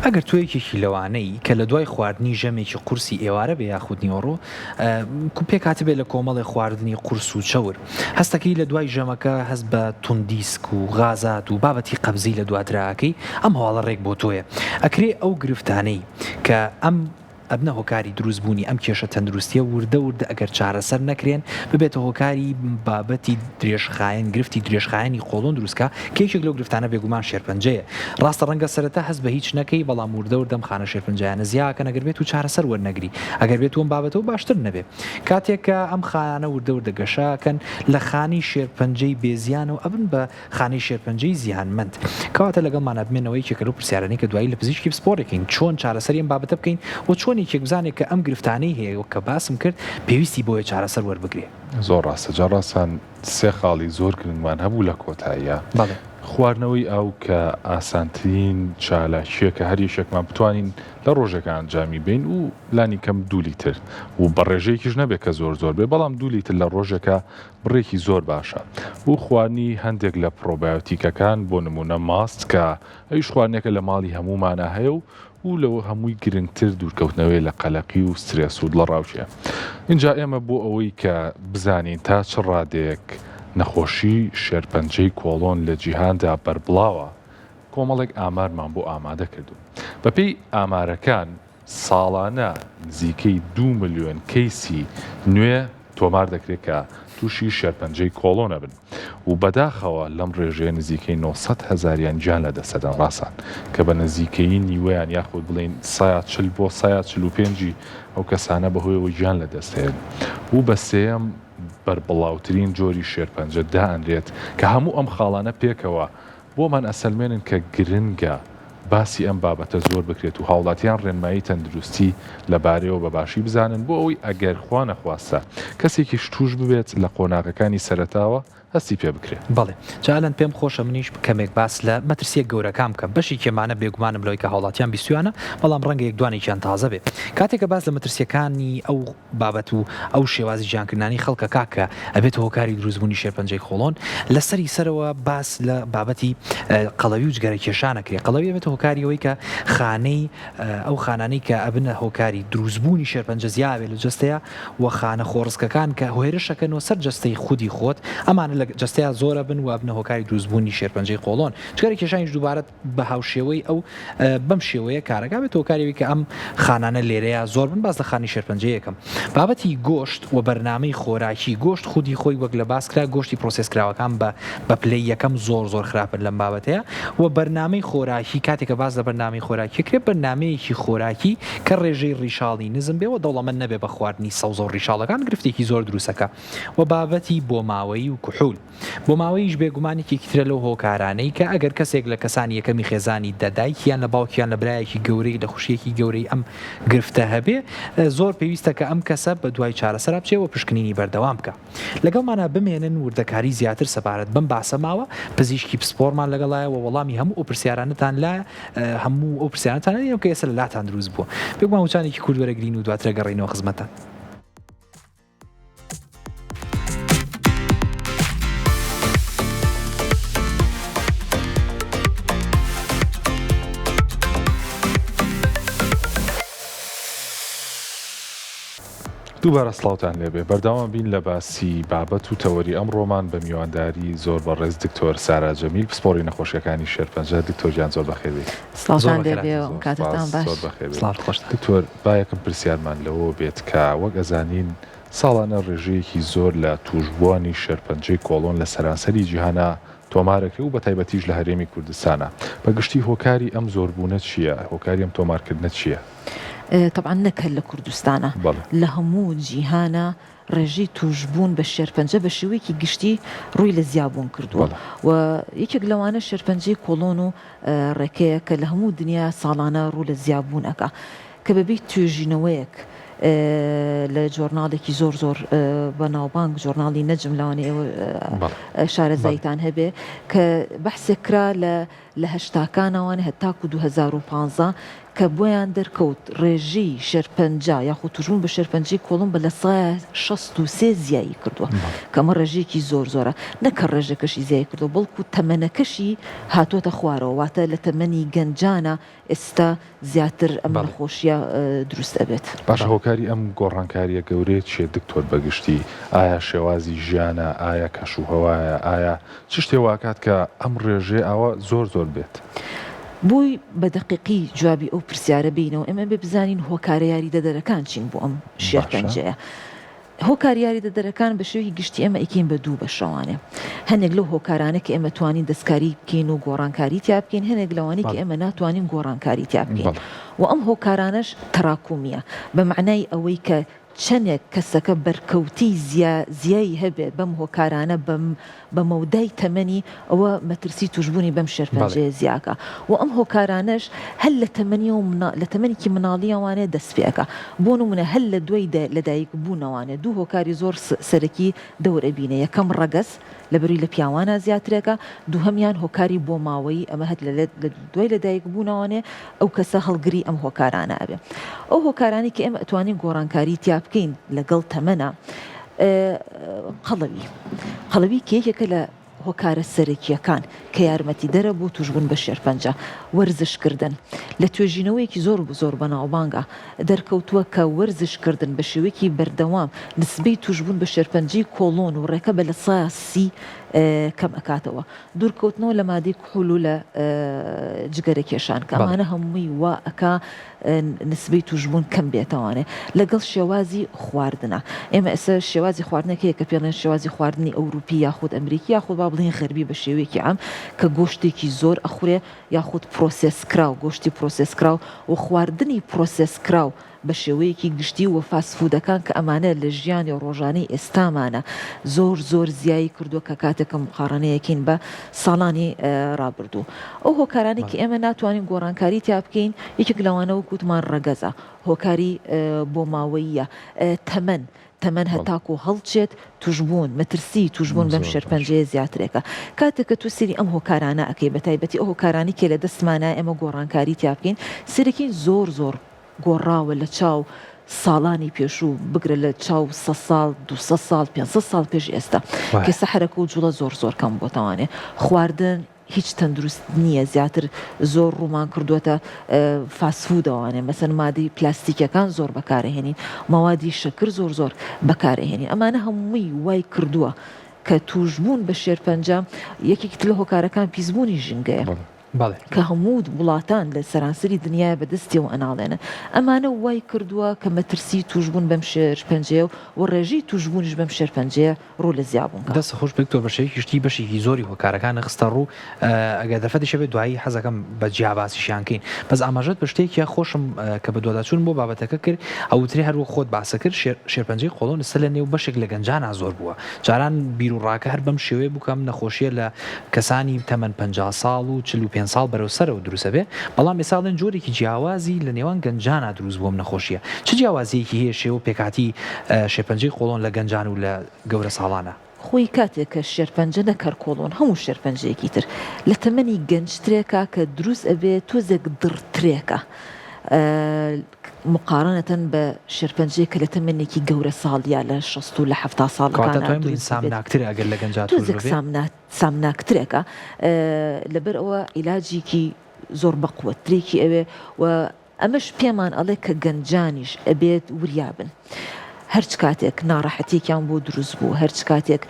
ئەگەر تۆ یەکێکی لەوانەی کە لە دوای خواردنی ژەمێکی قورسی ئێوارە بێ یاخود نیوەڕۆ پێکهاتبێ لە کۆمەڵێ خواردنی قورس و چەور هەستەکەی لە دوای ژەمەکە هەست بە توندی سک و غازات و بابەتی قەبزی لە دواتراکەی ئەم هەواڵە ڕێک بۆ تۆیە ئەکرێ ئەو گرفتانەی کە ئەم ئەبنە هۆکاری دروست بوونی ئەم کێشە تەندروستیە وردە وردە ئەگەر چارەسەر نەکرێن ببێتە هۆکاری بابەتی درێژخایەن گرفتی درێژخایەنی قۆڵۆن دروست کا کە یەکێک لەو گرفتانە بێگومان شێرپەنجەیە ڕاستە ڕەنگە سەرەتا هەست بە هیچ نەکەی بەڵام وردە وردە ئەم خانە شێرپەنجەیانە زیاکەن ئەگەر بێت و چارەسەر وەرنەگری ئەگەر بێت و ئەم بابەتەوە باشتر نەبێ کاتێک کە ئەم خانانە وردە وردە گەشە ئەکەن لە خانەی شێرپەنجەی بێ زیانەوە ئەبن بە خانەی شێرپەنجەی زیانمەند. کەواتە لەگەڵمانا بمێنەوە یەکێکە لەو پرسیارانەی کە دوایی لە پزیشکی پسپۆڕێکین چۆن چارەسەری ئەم بابەتە بکەین و چۆن یەکێک بزانێت کە ئەم گرفتانەی هەیە وەک کە باسم کرد پێویستی بۆیە چارەسەر وەربگرێ. زۆر ڕاستە جا ڕاستان سێ خاڵی زۆر گرنگمان هەبوو لە کۆتاییا. بەڵێ. خواردنەوەی ئاو کە ئاسانترین چالاکییە کە هەر یەکێکمان بتوانین لە ڕۆژێکا ئەنجامی بەین و لانی کەم دوو لیتر و بە ڕێژەیەکیش نەبێت کە زۆر زۆر بێ بەڵام دوو لیتر لە ڕۆژێکا بڕێکی زۆر باشە و خواردنی هەندێک لە پڕۆبایۆتیکەکان بۆ نموونە ماست کە ئەویش خواردنێکە لە ماڵی هەموومانا هەیە و و لەوە هەمووی گرنگتر دوورکەوتنەوەیە لە قەلەقی و سترێس و دڵەڕاوکێ. ئینجا ئێمە بۆ ئەوەی کە بزانین تا چ ڕادەیەک نەخۆشی شێرپەنجەی کۆڵۆن لە جیهاندا بەربڵاوە کۆمەڵێک ئامارمان بۆ ئامادە کردوون. بەپێی ئامارەکان ساڵانە نزیکەی دوو ملیۆن کەیسی نوێ تۆمار دەکرێت کە. تووشی شێرپەنجەی کۆڵۆن ئەبن و بەداخەوە لەم ڕێژەیە نزیکەی 900 هەزاریان گیان لەدەستئەدەن ڕاسان کە بە نزیکەیی نیوەیان یاخود بڵێین سەیا 40 بۆ سەیا 45 ی ئەو کەسانە بەهۆیەوە گیان لەدەستئەیەن و بە سێیەم بەربڵاوترین جۆری شێرپەنجە دائەنرێت کە هەموو ئەم خاڵانە پێکەوە بۆمان ئەسەلمێنن کە گرنگە باسی ئەم بابەتە زۆر بکرێت و هاوڵاتیان ڕێنمایی تەندروستی لە بارەیەوە بە باشی بزانن بۆ ئەوەی ئەگەر خوا نەخواستە کەسێکیش توش ببێت لە قۆناغەکانی سەرەتاوە هەستی پێ بکرێ. بەڵێ جا ئەلەند پێم خۆشە منیش کەمێک باس لە مەترسیە گەورەکان بکەم بەشی کێمانە بێگومانم لەوەی کە هاوڵاتیان بیستویانە بەڵام ڕەنگە یەک دوانێکیان تازە بێ کاتێک کە باس لە مەترسیەکانی ئەو بابەت و ئەو شێوازی ژیانکردنانەی خەڵکە کاکە ئەبێتە هۆکاری دروستبوونی شێرپەنجەی قۆڵۆن، لە سەری سەرەوە باس لە بابەتی قەڵەوی و جگەرە کێشان ئەکرێ، قەڵەوی ئەبێتە هۆکاری ئەوەی کە خانەی ئەو خانانەی کە ئەبنە هۆکاری دروستبوونی شێرپەنجە زیا ئەبێ لە جەستەیا و خانە خۆڕسکەکان کە هێرشەکەنەوە سەر جەستەی خودی خۆت ئەمانە لە جەستەیا زۆر ئەبن و ئەبنە هۆکاری دروستبوونی شێرپەنجەی قۆڵۆن، جگەرە کێشانیش دووبارە بە هاوشێوەی ئەو بەم شێوەیە کارەکە بێت هۆکاری ئەوەی کە ئەم خانانە لێرەیە زۆر بن باس لە خانی شێرپەنجەی یەکەم بابەتی گۆشت و بەرنامەی خۆراکی گۆشت خودی خۆی وەک لە باس کرا گۆشتی process کراوەکان بە بە پلەی یەکەم زۆر زۆر خراپن لەم بابەتەیە و بەرنامەی خۆراکی کاتێک کە باس لە بەرنامەی خۆراکی کرێ بەرنامەیەکی خۆراکی کە ڕێژەی ڕیشاڵی نزم بێ و دەوڵەمەند نەبێ بە خواردنی سەوزە و ڕیشاڵەکان گرفتێکی زۆر دروستەکە و بابەتی بۆماوەیی و کحول. بۆماوەییش بێگومان یەکێکی ترە لەو هۆکارانەی کە ئەگەر کەسێک لە کەسانی یەکەمی خێزانی دە دایکی یان لە باوکی یان لە برایەکی گەورەی لە خوشکێکی گەورەی ئەم گرفتە هەبێ زۆر پێویستە کە ئەم کەسە بە دوای چارەسەرا بچێ و پشکنینی بەردەوام بکا. لەگەڵمانا بمێنن وردەکاری زیاتر سەبارەت بەم باسە ماوە پزیشکی پسپۆڕمان لەگەڵایە و وەڵامی هەموو ئەو پرسیارانەتان لایە هەموو ئەو پرسیارانەتان لایە کە ئێستا لە لاتان دروست بووە. بێگومان وچانێکی کورت وەرەگرین و دواتر ئەگەڕێینەوە خزمەتتان. دووبارە سڵاوتان لێبێ بەردەوام بین لە باسی بابەت و تەوەری ئەمڕۆمان بە میوانداری زۆر بەڕێز دکتۆر سارا جەمیل پسپۆڕی نەخۆشیەکانی شێرپەنجە دکتۆر گیان زۆر بەخێربێی. سڵاوتان لێبێ و کاتتان باش. زۆر بەخێربێی دکتۆر با یەکەم پرسیارمان لەوەوە بێت کە وەک ئەزانین ساڵانە ڕێژەیەکی زۆر لە تووشبووانی شێرپەنجەی کۆڵۆن لە سەرانسەری جیهانا تۆمارەکرێ و بەتایبەتیش لە هەرێمی کوردستانا. بە گشتی هۆکاری ئەم زۆربوونە چییە؟ هۆکاری ئەم تۆمارکردنە چییە؟ تەبعەن نەک هەر لە کوردستانا لە هەموو جیهانا ڕێژەی تووشبوون بە شێرپەنجە بە شێوەیەکی گشتی ڕووی لە زیابوون کردووە و یەکێک لەوانە شێرپەنجەی کۆڵۆن و ڕێکەیە کە لە هەموو دنیا ساڵانە ڕوو لە زیابوون ئەکا کە بەبێ توێژینەوەیەک لە جۆرناڵێکی زۆر زۆر بەناوبانگ جۆرناڵی نەجم لەوانەیە ئێوە شارەزاییتان هەبێ کە بەحسێک کرا لە لە هەشتاکانەوە هەتاکو 2015 کە بۆیان دەرکەوت ڕێژەی شێرپەنجە یاخود توشبوون بە شێرپەنجەی کۆڵۆن بە 63% زیایی کردووە کە ئەمە ڕێژەیەکی زۆر زۆرە نەک هەر ڕێژەکەشی زیای کردووە بەڵکو تەمەنەکەشی هاتووەتە خوارەوە واتە لە تەمەنی گەنجانە ئێستا زیاتر ئەم نەخۆشیە دروست ئەبێت. باشە هۆکاری ئەم گۆڕانکاریە گەورەیە چیە دکتۆر بەگشتی ئایا شێوازی ژیانە ئایا کەش و هەوایە ئایا چ شتێ واکات کە ئەم ڕێژەیە ئاوا زۆر زۆر بێت؟ بۆی بە دەقیقی جوابی ئەو پرسیارە بینەوە ئێمە ئەبێ بزانین هۆکارە یاریدەدەرەکان چین بۆ ئەم شێرپەنجەیە. هۆکاری یاریدەدەرەکان بە شێوەیەکی گشتی ئێمە ئەیکەین بە دوو بەشەوانێ هەنێک لەو هۆکارانە کە ئێمە توانین دەستکاری بکەین و گۆڕانکاری تیا بکەین هەنێک لەوانەی کە ئێمە ناتوانین گۆڕانکاری تیا بکەین و ئەم هۆکارانەش تەراکومیە بە مەعنای ئەوەی کە چەنێک کەسەکە بەرکەوتەی زیا زیای هەبێت بەم هۆکارانە بە بە مەودای تەمەنی ئەوە مەترسی توشبوونی بەم شێرپەنجەیە زیاکا و ئەم هۆکارانەش هەر لە تەمەنیەوە منا لە تەمەنێکی مناڵیەوانێ دەست پێ ئەکا بۆ نمونە هەر لە دوای لە دایک بوونەوانێ دوو هۆکاری زۆر سەرەکی دەور ئەبینێ یەکەم ڕەگەز لەبەروی لە پیاوانا زیاترەکە دووهەمیان هۆکاری بۆماوەیی ئەمە هەر لە دوای لە دایک بوونەوانێ ئەو کەسە هەڵگری ئەم هۆکارانە ئەبێ ئەو هۆکارانەی کە ئێمە ئەتوانین گۆڕانکاری تیا بکەین لەگەڵ تەمەنا قەڵەوی قەڵەوی کە یەکێکە لە هۆکارە سەرەکییەکان کە یارمەتیدەرە بۆ تووشبوون بە شێرپەنجە، وەرزشکردن، لە توێژینەوەیەکی زۆر زۆر بەناوبانگا دەرکەوتووە کە وەرزشکردن بە شێوەیەکی بەردەوام نسبەی تووشبوون بە شێرپەنجەی کۆڵۆن و ڕێکە بە 30% کەم ئەکاتەوە. دوورکەوتنەوە لە مادەی کحول و لە جگەرە کێشان کە ئەمانە هەمووی وا ئەکا نسبەی توشبوون کەم بێتەوانێ لەگەڵ شێوازی خواردنە ئێمە ئێستا شێوازی خواردنێک هەیە کە پێڵێن شێوازی خواردنی ئەوروپی یاخود ئەمریکی یاخود با بڵێن غەربی بە شێوەیەکی عام کە گۆشتێکی زۆر ئەخورێ یاخود پرۆسێس کراو گۆشتی پرۆسێس کراو و خواردنی پرۆسێس کراو بە شێوەیەکی گشتی و فاست فوودەکان کە ئەمانە لە ژیانی ڕۆژانەی ئێستامانە زۆر زۆر زیایی کردووە کە کاتێک کە موقاڕەنەیەکین بە ساڵانی ڕابردوو. ئەو هۆکارانەی کە ئێمە ناتوانین گۆڕانکاری تیا بکەین یەکێک لەوانە وەک وتمان ڕەگەزە، هۆکاری بۆماوەییە، تەمەن، تەمەن هەتاکوو هەڵچێت توشبوون، مەترسیی توشبوون بەم شێرپەنجەیە زیاترێکە. کاتێک کە تۆ سەیری ئەم هۆکارانە ئەکەی بەتایبەتی ئەو هۆکارانەی کە لە دەستمانایە ئێمە گۆڕانکاری تیا بکەین سەیرەکەین زۆر زۆر گۆڕاوە لە چاو ساڵانی پێشوو بگرە لە چاو سە ساڵ دوسە ساڵ پێ ساڵ پێش ئێستا کە سەحرەکە و جوڵە زۆر زۆر کەم بۆتەوانێ خواردن هیچ تەندروست نییە زیاتر زۆر ڕوومان کردووەتە فاسفودەوانێ مەسەن مادەی پلاستیکەکان زۆر بەکارهێنین مەوادی شەکر زۆر زۆر بەکارهێنین ئەمانە هەمووی وای کردووە کە توشبوون بە شێرپەنجە یەکێکی تر لە هۆکارەکان پیسبوونی ژینگەیە. بەڵێ. کە هەموو وڵاتان لە سەرانسەری دنیایا بە دەستیەوە ئەناڵێنن. ئەمانە وای کردووە کە مەترسی تووشبوون بەم شێرپەنجەیە و ڕێژەی تووشبوونیش بەم شێرپەنجەیە ڕوو لە زیابوون کا. دەست خۆش دکتۆر بە شێوەیەکی گشتی بەشێکی زۆری هۆکارەکانت خستە ڕوو ئەگەر دەرفەتیش هەبێت دوایی حەزەکەم بە جیا باسیشیان کەین بەس ئاماژەت بە شتێکیە خۆشم کە بەدواداچوونم بۆ بابەتەکە کرد ئەوترێ هەر وەک خۆت باست کرد شێرپەنجەی قۆڵۆن ئێستا لە نێو بەشێک لە گەنجانا زۆر بووە جاران بیروڕاکە هەر بەم شێوەیە بوو کە ئەم نەخۆشیە لە کەسانی تەمەن 50 ساڵ و 45 ساڵ بەرەو سەرەوە دروست ئەبێ، بەڵام ئێستا ئەڵێن جۆرێکی جیاوازی لە نێوان گەنجانا دروست بووە ئەم نەخۆشیە. چ جیاوازیەکی هەیە شێوە و پێکهاتی شێرپەنجەی قۆڵۆن لە گەنجان و لە گەورە ساڵانا؟ خۆی کاتێک کە شێرپەنجە نەک هەر کۆڵۆن هەموو شێرپەنجەیەکی تر لە تەمەنی گەنجترێکا کە دروست ئەبێ تۆزێک دڕترێکە موقارەنەتەن بە شێرپەنجەیەک کە لە تەمەنێکی گەورە ساڵیا لە 60 و لە 70 کەواتە ساڵەکانا توانین بڵێین دروست ببێت سامناکترە ئەگەر لە گەنجا تووش تۆزێک ببێ؟ سامنا سامناکترێکە لەبەر ئەوە عیلاجێکی زۆر بەقوەترێکی ئەوێ و ئەمەش پێمان ئەڵێ کە گەنجانیش ئەبێت وریا بن هەرچ کاتێک ناڕەحەتیەکیان بۆ دروست بوو هەرچ کاتێک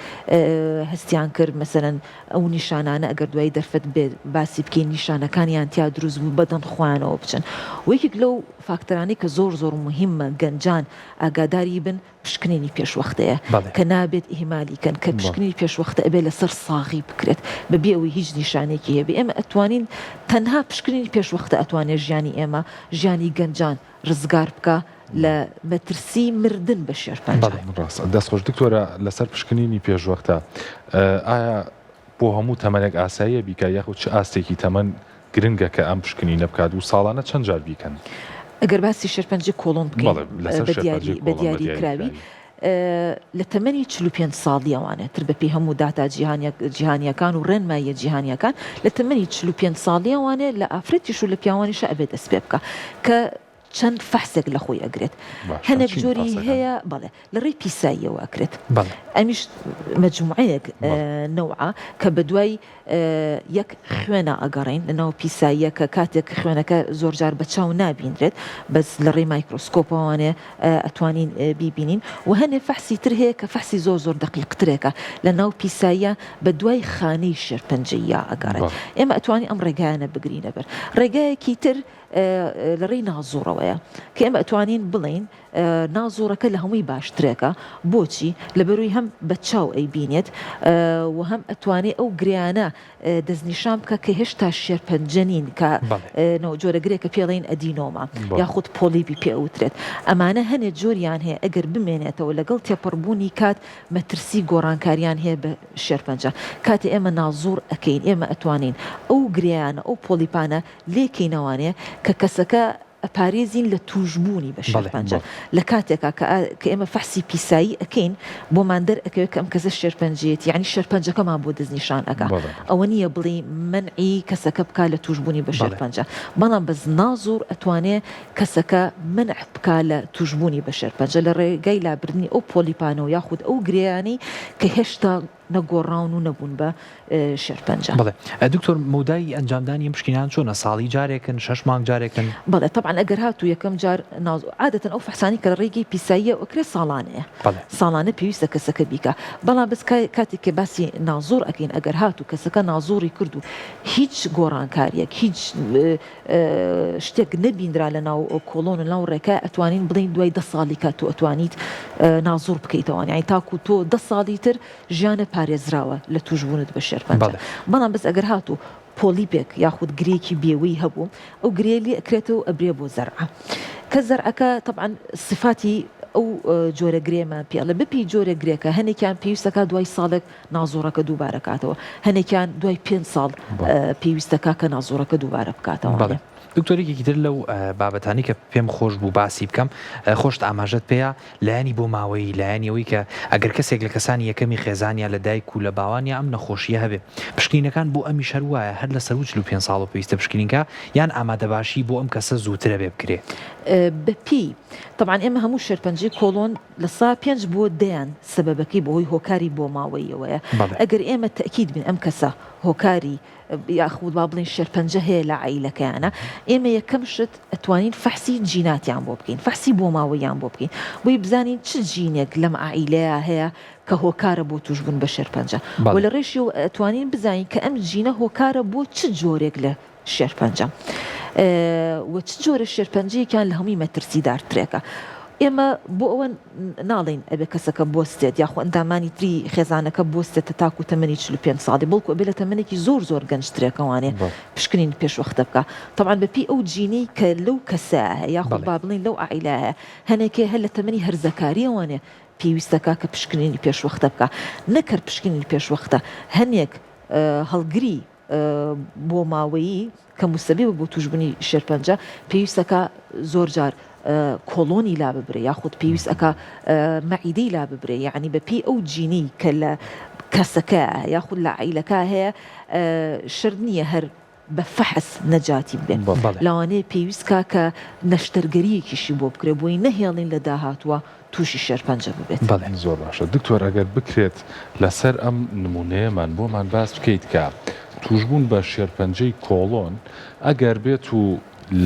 هەستیان کرد مەسەلەن ئەو نیشانانە ئەگەر دوایی دەرفەت بێت باسی بکەین نیشانەکانیان تیا دروست بوو بەدەم خۆیانەوە بچن و یەکێک لەو فاکتەرانەی کە زۆر زۆر موهیمە گەنجان ئاگاداری بن پشکنینی پێشوەختەیە بەڵێ. کە نابێت ئیهمالی کەن کە پشکنینی پێشوەختە ئەبێت لەسەر ساغی بکرێت بەبێ ئەوەی هیچ نیشانەیەکی هەبێ ئێمە ئەتوانین تەنها پشکنینی پێشوەختە ئەتوانێت ژیانی ئێمە ژیانی گەنجان ڕزگار بکا لە مەترسی مردن بە شێرپەنجە. بەڵێ. ڕاستە دەست خۆش دکتۆرە لەسەر پشکنینی پێشوەختە ئایا بۆ هەموو تەمەنێک ئاساییە بیکا یاخود چ ئاستێکی تەمەن گرنگە کە ئەم پشکنینە بکات و ساڵانە چەند جار بیکەن؟ ئەگەر باسی شێرپەنجەی کۆڵۆن بکەین بەڵێ لەسەر بە شێرپەنجەی دیاری بە کۆڵۆن بە دیاری دیاری کراوی کراوی. لە تەمەنی 45 ساڵیەوانێ تر بەپێی هەموو داتا جیهانیە جیهانیەکان و ڕێنماییە جیهانیەکان لە تەمەنی 45 ساڵیەوانێ لە ئافرەتیش و لە پیاوانیشا ئەبێ دەست پێ بکا کە چەند فەحسێک لە خۆی ئەگرێت باشە هەنێک چین جۆری فەحسەکان؟ هەیە بەڵێ لە ڕێی پیساییەوە ئەکرێت بەڵێ. ئەمیش مەجموعەیەک بەڵێ. نەوعە کە بەدوای یەک خوێنە ئەگەڕێین لەناو پیساییە کە کاتێک خوێنەکە زۆرجار بە چاو نابینرێت بەس لە ڕێی مایکرۆسکۆپەوانێ ئەتوانین بیبینین و هەنێ فەحسی تر هەیە کە فەحسی زۆر زۆر دەقیقترێکە لە ناو پیساییە بە دوای خانەی شێرپەنجەییا ئەگەڕێت ئێمە ئەتوانین ئەم ڕێگایانە بگرینە بەر ڕێگایەکی تر لە ڕێی نازوڕەوەیە کە ئێمە ئەتوانین بڵێین نازوڕەکە لە هەمووی باشترێکە بۆچی؟ لەبەروی هەم بە چاو ئەیبینێت و هەم ئەتوانێ ئەو گرێیانە دەستنیشان بکا کە هێشتا شێرپەنجە نین کە جۆرە گرێکە پێ ئەڵێین ئەدینۆما یاخود پۆلیپی پێ ئەوترێت ئەمانە هەنێ جۆریان هەیە ئەگەر بمێنێتەوە لەگەڵ تێپەڕبوونی کات مەترسی گۆڕانکاریان هەیە بە شێرپەنجە کاتێ ئێمە نازوڕ ئەکەین ئێمە ئەتوانین ئەو گرێیانە ئەو پۆلیپانە لێکەینەوانێ کە کەسەکە ئەپارێزین لە تووشبوونی بە شێرپەنجە لە کاتێکا کە کە ئێمە فەحسی پیسایی ئەکەین بۆمان دەر ئەکەوێت کە ئەم کەسە شێرپەنجەیەتی یانی شێرپەنجەکەمان بۆ دەستنیشان ئەکا ئەوە نییە بڵێی مەنعی کەسەکە بکا لە تووشبوونی بە شێرپەنجە بەڵام بەس نازوڕ ئەتوانێ کەسەکە مەنع بکا لە تووشبوونی بە شێرپەنجە لە ڕێگای لابردنی ئەو پۆلیپانەوە یاخود ئەو گرێیانەی کە هێشتا. نەگۆڕاون و نەبوون بە شێرپەنجە. بەڵێ دکتۆر مەودای ئەنجامدانی ئەم پشکنینانە چۆنە ساڵی جارێکن شەش مانگ جارێکن؟ بەڵێ تەبعەن ئەگەر هاتوو یەکەم جار ناز عادەتەن ئەو فەحسانەی کە لە ڕێگەی پیساییەوە ئەکرێ ساڵانەیە بەڵێ. ساڵانە پێویستە کەسەکە بیکا بەڵام بەس کاتێک کە باسی نازوڕ ئەکەین ئەگەر هاتوو کەسەکە نازوڕی کرد و هیچ گۆڕانکاریەک هیچ شتێک نەبینرا لە ناو کۆڵۆن و ناو ڕێکا ئەتوانین بڵێین دوای دە ساڵی کات تۆ ئەتوانیت نازوڕ بکەیتەوە یانی تاکو تۆ دە ساڵی تر ژیانت پارێزراوە لە توشبوونت بە شێرپەنجە بەڵام بەس ئەگەر هاتوو پۆلیپێک یاخود گرێکی بێوەی هەبوو ئەو گرێ لێ ئەکرێتەوە ئەبرێ بۆ زەرعە کە زەرعەکە تەبعەن سفاتی ئەو جۆرە گرێمان پێ ئەڵێ بەپێی جۆرە گرێکە هەنێکیان پێویستەکە دوای ساڵێک نازوڕەکە دووبارە کاتەوە هەنێکیان دوای پێنج ساڵ پێویستەکە کە نازوڕەکە دووبارە بکاتەوە. بەڵێ دکتۆر یەکێکی تر لەو بابەتانەی کە پێم خۆش بوو باسی بکەم خۆشت ئاماژەت پێیا لایەنی بۆ ماوەیی لایەنی ئەوەی کە ئەگەر کەسێک لە کەسانی یەکەمی خێزانیا لە دایک و لە باوانیا ئەم نەخۆشییە هەبێ پشکنینەکان بۆ ئەمیش هەر وایە هەر لە سەروو 45 ساڵەوە پێویستە پشکنین کا یان ئامادەباشی بۆ ئەم کەسە زووترە بێ بکرێ؟ بەپێی تەبعەن ئێمە هەموو شێرپەنجەی کۆڵۆن لە سا پێنج بۆ دەیان سەبەبەکەی بەهۆی هۆکاری بۆماوەییەوەیە ئەگەر ئێمە تەئکید بین ئەم کەسە هۆکاری یاخود با بڵێین شێرپەنجە هەیە لە عەیلەکەیانە ئێمە یەکەم شت ئەتوانین فەحسی جیناتیان بۆ بکەین فەحسی بۆماوەییان بۆ بکەین بۆی بزانین چ جینێک لەم عەیلەیە هەیە کە هۆکارە بۆ توشبوون بە شێرپەنجە و لە ڕێشیەوە ئەتوانین بزانین کە ئەم جینە هۆکارە بۆ چ جۆرێک لە شێرپەنجە و چ جۆرە شێرپەنجەیەکیان لە هەمووی مەترسیدارترێکە. ئێمە بۆ ئەوە ناڵێین ئەبێ کەسەکە بوەستێت یاخۆ ئەندامانی تری خێزانەکە بوەستێتە تاکو تەمەنی 45 ساڵی بەڵکو ئەبێ لە تەمەنێکی زۆر زۆر گەنجترێکەوانێ پشکنین پێشوەختە بکا تەبعەن بەپێی ئەو جینەی کە لەو کەسە هەیە یاخود با بڵێین لەو عائیلە هەیە هەنێکێ هەر لە تەمەنی هەرزەکاریەوانێ پێویستەکا کە پشکنینی پێشوەختە بکا نەک هەر پشکنینی پێشوەختە هەنێک هەڵگری بۆماوەیی کە موسەبیبە بۆ توشبونی شێرپەنجە پێویست ئەکا زۆر جار کۆڵۆنی لاببرێ یاخود پێویست ئەکا مەعیدەی لاببرێ یەعنی بە پێی ئەو جینەی کە لە کەسەکە یاخود لە عەیلەکە هەیە شەرت نییە هەر بە فەحس نەجاتی ببێ لەوانەیە پێویست کا کە نەشتەرگەریەکیشی بۆ بکرێ بۆی نەهێڵین لە داهاتووە توشی شێرپەنجە ببێت. بەڵێ زۆر باشە دکتۆر ئەگەر بکرێت لەسەر ئەم نمونەیەمان بۆمان باس بکەیت کە توشبوون بە شێرپەنجەی کۆڵۆن ئەگەر بێت و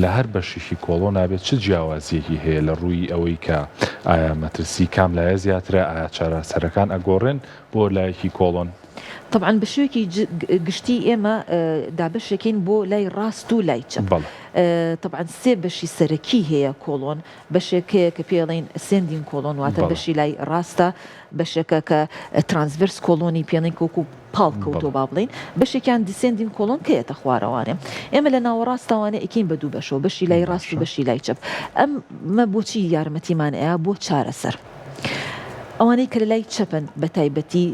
لە هەر بەشێکی کۆڵۆنا بێت چ جیاوازیەکی هەیە لە ڕووی ئەوەی کە ئایا مەترسی کام لایە زیاترە ئایا چارەسەرەکان ئەگۆڕێن بۆ لایەکی کۆڵۆن؟ تەبعەن بە شێوەیەکی گشتی ئێمە دابەشێکین بۆ لای ڕاست و لای چەپ تەبعەن سێ بەشی سەرەکی هەیە کۆڵۆن بەشێک هەیە کە پێی ئەڵێین ascending colon واتە بەشی لای ڕاستە، بەشێکە کە transverse colon ی پێ ئەڵێین کە وەکو پاڵ کەوتووە با بڵێین، بەشێکیان descending colon کە یەتە خوارەوانێ. ئێمە لە ناوەڕاستەوانێ ئەیکەین بە دوو بەشەوە، بەشی لای ڕاست و بەشی لای چەپ. ئەمە بۆچی یارمەتیمان ئەیا؟ بۆ چارەسەر. ئەوانەی کە لە لای چەپن بە تایبەتی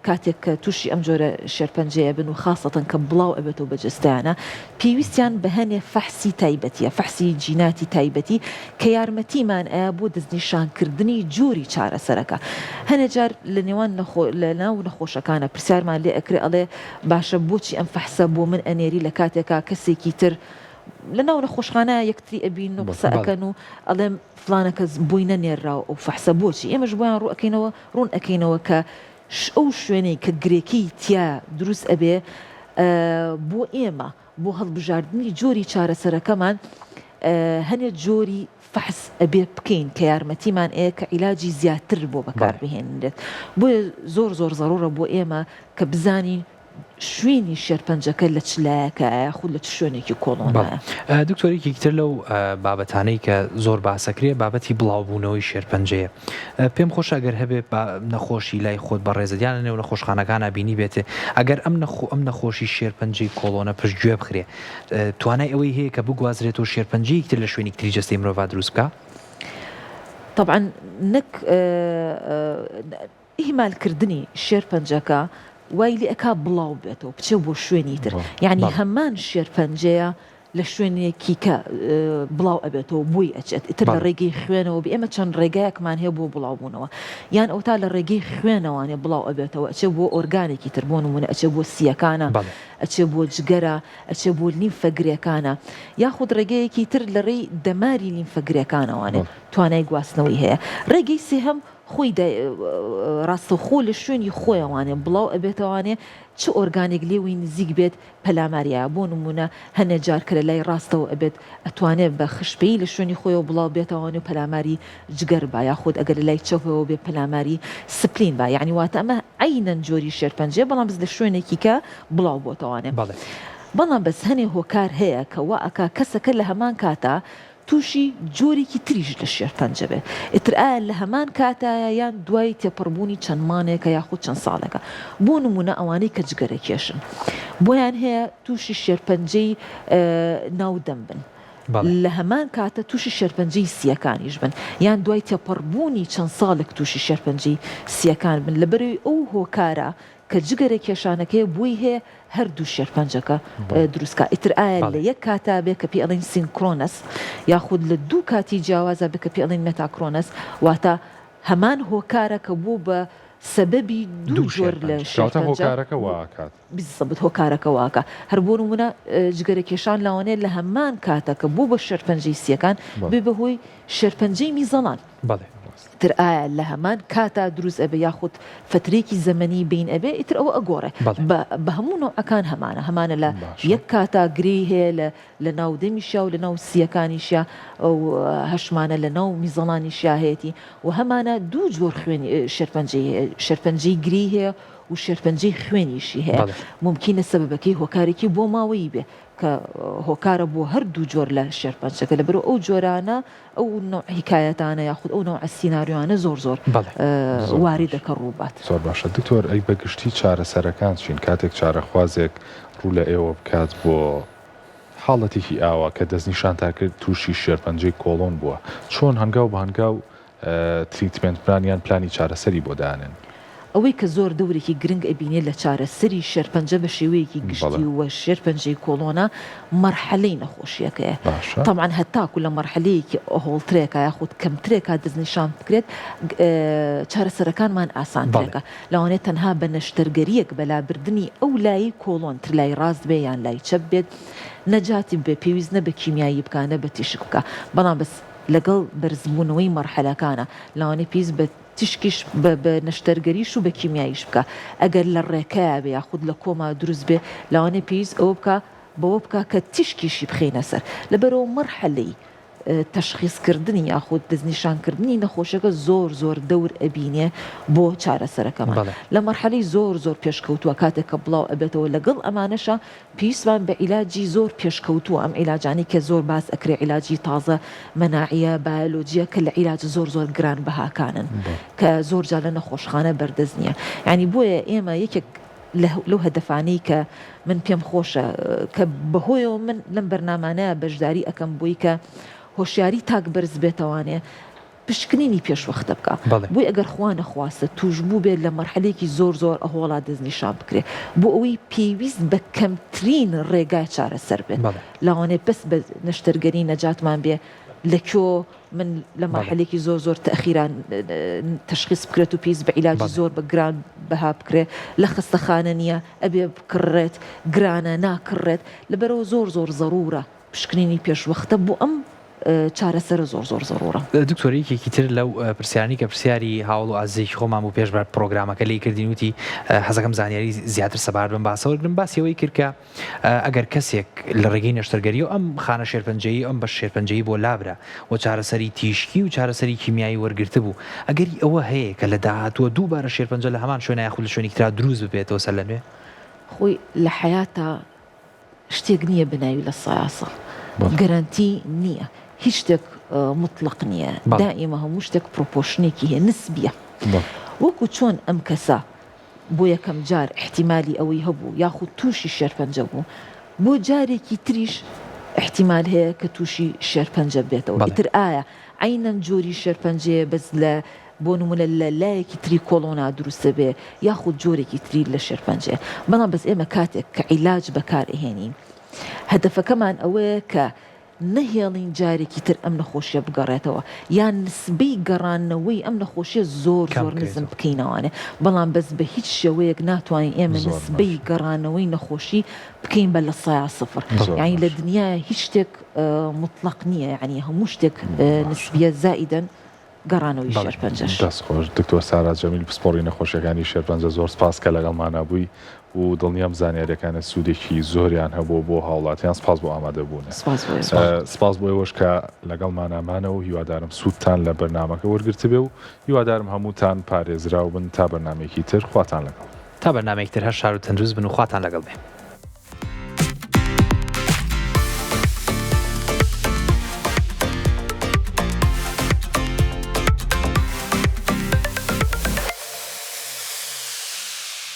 کاتێک کە تووشی ئەم جۆرە شێرپەنجەیە بن و خاسەتەن کە بڵاو ئەبێتەوە بە جەستەیانە پێویستیان بە هەنێ فەحسی تایبەتیە، فەحسی جیناتی تایبەتی کە یارمەتیمان ئەیا بۆ دەستنیشانکردنی جۆری چارەسەرەکە. هەنێ جار لە نێوان نەخۆ لە ناو نەخۆشەکانە پرسیارمان لێ ئەکرێ ئەڵێ باشە بۆچی ئەم فەحسە بۆ من ئەنێری لە کاتێکا کەسێکی تر لە ناو نەخۆشخانە یەکتری ئەبینن و قسە ئەکەن و ئەڵێم فڵانە کەس بۆی نەنێرراوە ئەو فەحسە بۆچی؟ ئێمەش بۆیان ڕوو ئەکەینەوە ڕوون ئەکەینەوە کە ئەو شوێنەی کە گرێکەی تیا دروست ئەبێ بۆ ئێمە بۆ هەڵبژاردنی جۆری چارەسەرەکەمان هەنێ جۆری فەحس ئەبێ بکەین کە یارمەتیمان ئەیە کە عیلاجی زیاتر بۆ بەکار بهێنرێت بۆیە زۆر زۆر زەڕوڕە بۆ ئێمە کە بزانین شوێنی شێرپەنجەکە لە چ لایەکایە یاخود لە چ شوێنێکی کۆڵۆنایە. بەڵێ دکتۆر یەکێکی تر لەو بابەتانەی کە زۆر باسەکرێ بابەتی بڵاوبوونەوەی شێرپەنجەیە پێم خۆشە ئەگەر هەبێ با نەخۆشی لای خۆت بەڕێزت یان لە نێو نەخۆشخانەکانا بینیبێتێ ئەگەر ئەم نەخۆ ئەم نەخۆشی شێرپەنجەی کۆڵۆنە پشتگوێ بخرێ توانای ئەوەی هەیە کە بگوازرێتەوە شێرپەنجەیەکی تر لە شوێنیک تری جەستەی مرۆڤا دروست بکا؟ تەبعەن نەک ئیهمال کردنی شێرپەنجەکە وای لێ ئەکا بڵاو بێتەوە بچێ بۆ شوێنی تر یانی هەمان شێرپەنجەیە لە شوێنێکی کە بڵاو ئەبێتەوە بۆی ئەچێت ئیتر لە ڕێگەی خوێنەوە بێ ئێمە چەند ڕێگایەکمان هەیە بۆ بڵاو بوونەوە یان ئەوتا لە ڕێگەی خوێنەوانێ بڵاو ئەبێتەوە ئەچێ بۆ ئۆرگانێکی تر بۆ نمونە ئەچێ بۆ سیەکانە ئەچێ بۆ جگەرە ئەچێ بۆ لیمفە گرێکانە یاخود ڕێگەیەکی تر لە ڕێی دەماری لیمفە گرێکانەوانێ توانای گواستنەوەی هەیە ڕێگەی سێهەم. خۆی ڕاستەوخۆ لە شوێنی خۆیەوانێ بڵاو ئەبێتەوانێ چ ئۆرگانێک لێوەی نزیک بێت پەلاماریایە بۆ نموونە هەنێ جار کە لە لای ڕاستەوە ئەبێت ئەتوانێ بە خشپەیی لە شوێنی خۆیەوە بڵاو بێتەوانێ و پەلاماری جگەر با یاخود ئەگەر لە لای چەپەوە بێ پەلاماری spleen با یانی واتە ئەمە عەینەن جۆری شێرپەنجەیە بەڵام بەس لە شوێنێکی کە بڵاو بۆتەوانێ بەڵام بەس هەنێ هۆکار هەیە کە وا ئەکا کەسەکە لە هەمان کاتا تووشی جۆرێکی تریش لە شێرپەنجە بێت، ئیتر ئایا لە هەمان کاتایە یان دوای تێپەڕبوونی چەند مانێکە یاخود چەند ساڵێکە، بۆ نموونە ئەوانەی کە جگەرە کێشن بۆیان هەیە تووشی شێرپەنجەی ناو دەم بن لە هەمان کاتە تووشی شێرپەنجەی سییەکانیش بن یان دوای تێپەڕبوونی چەند ساڵێک تووشی شێرپەنجەی سییەکان بن لەبەرئەوەی ئەو هۆکارە کە جگەرە کێشانەکەیە بۆی هەیە هەردوو شێرپەنجەکە دروست کا ئیتر ئایا لە یەک کاتا بێ کە پێی ئەڵێن synchronous یاخود لە دوو کاتی جیاوازا بێ کە پێی ئەڵێن metachronous واتە هەمان هۆکارە کە بوو بە سەبەبی دوو جۆر لە شێرپەنجە هۆکارەکە وا ئەکات. بزەبت هۆکارەکە وا ئەکا هەر بۆ نموونە جگەرە کێشان لەوانەیە لە هەمان کاتا کە بوو بە شێرپەنجەی سییەکان بێ بە هۆی شێرپەنجەی میزەڵان. بەڵێ. ئیتر ئایا لە هەمان کاتا دروست ئەبێ یاخود فەترەیەکی زەمەنی بەین ئەبێ ئیتر ئەوە ئەگۆڕێ بەڵێ. بە بە هەموو نەوعەکان هەمانە هەمانە لە باشە. یەک کاتا گرێی هەیە لە لە ناو دەمیشیا و لە ناو سییەکانیشیا و هەشمانە لە ناو میزەڵانیشیا هەیەتی و هەمانە دوو جۆر خوێنی شێرپەنجەی هەیە شێرپەنجەی گرێی هەیە و شێرپەنجەی خوێنیشی هەیە بەڵێ. مومکینە سەبەبەکەی هۆکارێکی بۆماوەیی بێ کە هۆکارە بۆ هەر دوو جۆر لە شێرپەنجەکە لەبەرئەوە ئەو جۆرانە ئەو نەوع حیکایەتانە یاخود ئەو نەوعە سیناریۆیانە زۆر زۆر بەڵێ. زۆر واریدە باشە کە ڕووبات. زۆر باشە دکتۆر ئەی بە گشتی چارەسەرەکان چین کاتێک چارەخوازێک ڕوو لە ئێوە بکات بۆ حاڵەتێکی ئاوا کە دەستنیشانتان کرد تووشی شێرپەنجەی کۆڵۆن بووە چۆن هەنگاو بە هەنگاو treatment plan یان پلانی چارەسەری بۆ دانێن؟ ئەوەی کە زۆر دەورێکی گرنگ ئەبینێ لە چارەسەری شێرپەنجە بە شێوەیەکی گشتی و شێرپەنجەی کۆڵۆنە مەرحەلەی نەخۆشیەکەیە تەبعەن هەتاکو لە مەرحەلەیەکی ئەهۆڵترێکا یاخود کەمترێکا دەستنیشان بکرێت چارەسەرەکانمان ئاسانترێکە لەوانەیە تەنها بە نەشتەرگەریەک بە لابردنی ئەو لایەی کۆڵۆن تر لای ڕاست بێ یان لای چەپ بێت نەجاتی ببێ پێویست نە بە کیمیایی بکا نە بە تیشک بکا بەڵام بەس لەگەڵ بەرزبوونەوەی مەرحەلەکانە لەوانەیە پێویست بە تیشکیش بە بە نەشتەرگەریش و بە کیمیاییش بکا ئەگەر لە ڕێکەیا بێ یاخود لە کۆما دروست بێ لەوانەیە پێویست ئەوە بکا بەوە بکا کە تیشکیشی بخەینە سەر لەبەرئەوە مەرحەلەی تەشخیس کردنی یاخود دەستنیشان کردنی نەخۆشەکە زۆر زۆر دەور ئەبینێ بۆ چارەسەرەکەمان لە مەرحەلەی زۆر زۆر پێشکەوتووە کاتێک کە بڵاو ئەبێتەوە لەگەڵ ئەمانەشا پێویستمان بە عیلاجی زۆر پێشکەوتووە، ئەم عیلاجانەی کە زۆر باس ئەکرێ عیلاجی تازە مەناعیە، بایۆلۆجیە کە لە عیلاجە زۆر زۆر گران بەهاکانن کە زۆر جار لە نەخۆشخانە بەردەست نییە. یانی بۆیە ئێمە یەکێک لەو هەدەفانەی کە من پێم خۆشە کە بەهۆیەوە من لەم بەرنامانە بەشداری ئەکەم بۆی کە هۆشیاری تاک بەرز بێتەوانێ پشکنینی پێشوەختە بکا بەڵێ. بۆی ئەگەر خوا نەخواستە توشبوو بێت لە مەرحەلەیەکی زۆر زۆر ئەهۆڵا دەستنیشان بکرێ بۆ ئەوەی پێویست بە کەمترین ڕێگا چارەسەر بێت بەڵێ. لەوانەیە بەس بە نەشتەرگەری نەجاتمان بێ لە کۆ من لە بەڵێ. مەرحەلەیەکی زۆر زۆر تەئخیرا تەشخیس بکرێت و پێویست بە عیلاجی بەڵێ. زۆر بە گران بەها بکرێ لە خەستەخانە نییە ئەبێ بکڕرێت گرانە ناکڕرێت لەبەرئەوە زۆر زۆر زەڕوورە پشکنینی پێشوەختە بۆ ئەم چارەسەرە زۆر زۆر زەڕوڕە. دکتۆر یەکێکی تر لەو پرسیارانەی کە پرسیاری هاوەڵ و ئازیزێکی خۆمان بوو پێش بە پڕۆگرامەکە لێی کردین وتی حەزەکەم زانیاری زیاتر سەبارەت بەم باسە وەرگرم باسی ئەوەی کرد کە ئەگەر کەسێک لە ڕێگەی نەشتەرگەریەوە ئەم خانە شێرپەنجەیی ئەم بەش شێرپەنجەیی بۆ لابرا و چارەسەری تیشکی و چارەسەری کیمیایی وەرگرتبوو ئەگەری ئەوە هەیە کە لە داهاتووە دووبارە شێرپەنجە لە هەمان شوێنە یاخود لە شوێنێکی ترا دروست ببێتەوە سەرلەنوێ؟ خۆی لە حەیاتا شتێک نییە بە ناوی لە سایاسە گەرەنتی نییە هیچ شتێک موتڵەق نییە دائیمە هەموو شتێک proportion ێکی هەیە نسبیە وەکو چۆن ئەم کەسە بۆ یەکەم جار ئیحتیمالی ئەوەی هەبوو یاخود تووشی شێرپەنجە بوو بۆ جارێکی تریش ئیحتیمال هەیە کە تووشی شێرپەنجە بێتەوە ئیتر ئایا عەینەن جۆری شێرپەنجەیە بەس لە بۆ نمونە لە لایەکی تری کۆڵۆنا دروست دەبێ یاخود جۆرێکی تری لە شێرپەنجەیە بەڵام بەس ئێمە کاتێک کە عیلاج بەکار ئەهێنین هەدەفەکەمان ئەوەیە کە نەهێڵین جارێکی تر ئەم نەخۆشیە بگەڕێتەوە یان نسبەی گەڕانەوەی ئەم نەخۆشیە زۆر زۆر نزم بکەینەوانێ بەڵام بەس بە هیچ شێوەیەک ناتوانین ئێمە نسبەی گەڕانەوەی نەخۆشی بکەین بە 0% یانی لە دنیایا هیچ شتێک موتڵەق نییە یانی هەموو شتێک نسبیە زائیدەن. گەڕانەوەی شێرپەنجەش. دەست خۆش دکتۆر سارا جەمیل پسپۆڕی نەخۆشیەکانی شێرپەنجە زۆر سپاس کە لەگەڵمانا بووی و دڵنیام زانیاریەکانت سوودێکی زۆریان هەبووە بۆ هاوڵاتیان سپاس بۆ ئامادەبوونت. سپاس بۆ ئێوەش. سپاس بۆ ئێوەش کە لەگەڵمانا مانەوە هیوادارم سوودتان لە بەرنامەکە وەرگرتبێ و هیوادارم هەمووتان پارێزراو بن تا بەرنامەیەکی تر خواتان لەگەڵ. تا بەرنامەیەکی تر هەر شاد و تەندروست بن و خواتان لەگەڵ بێ.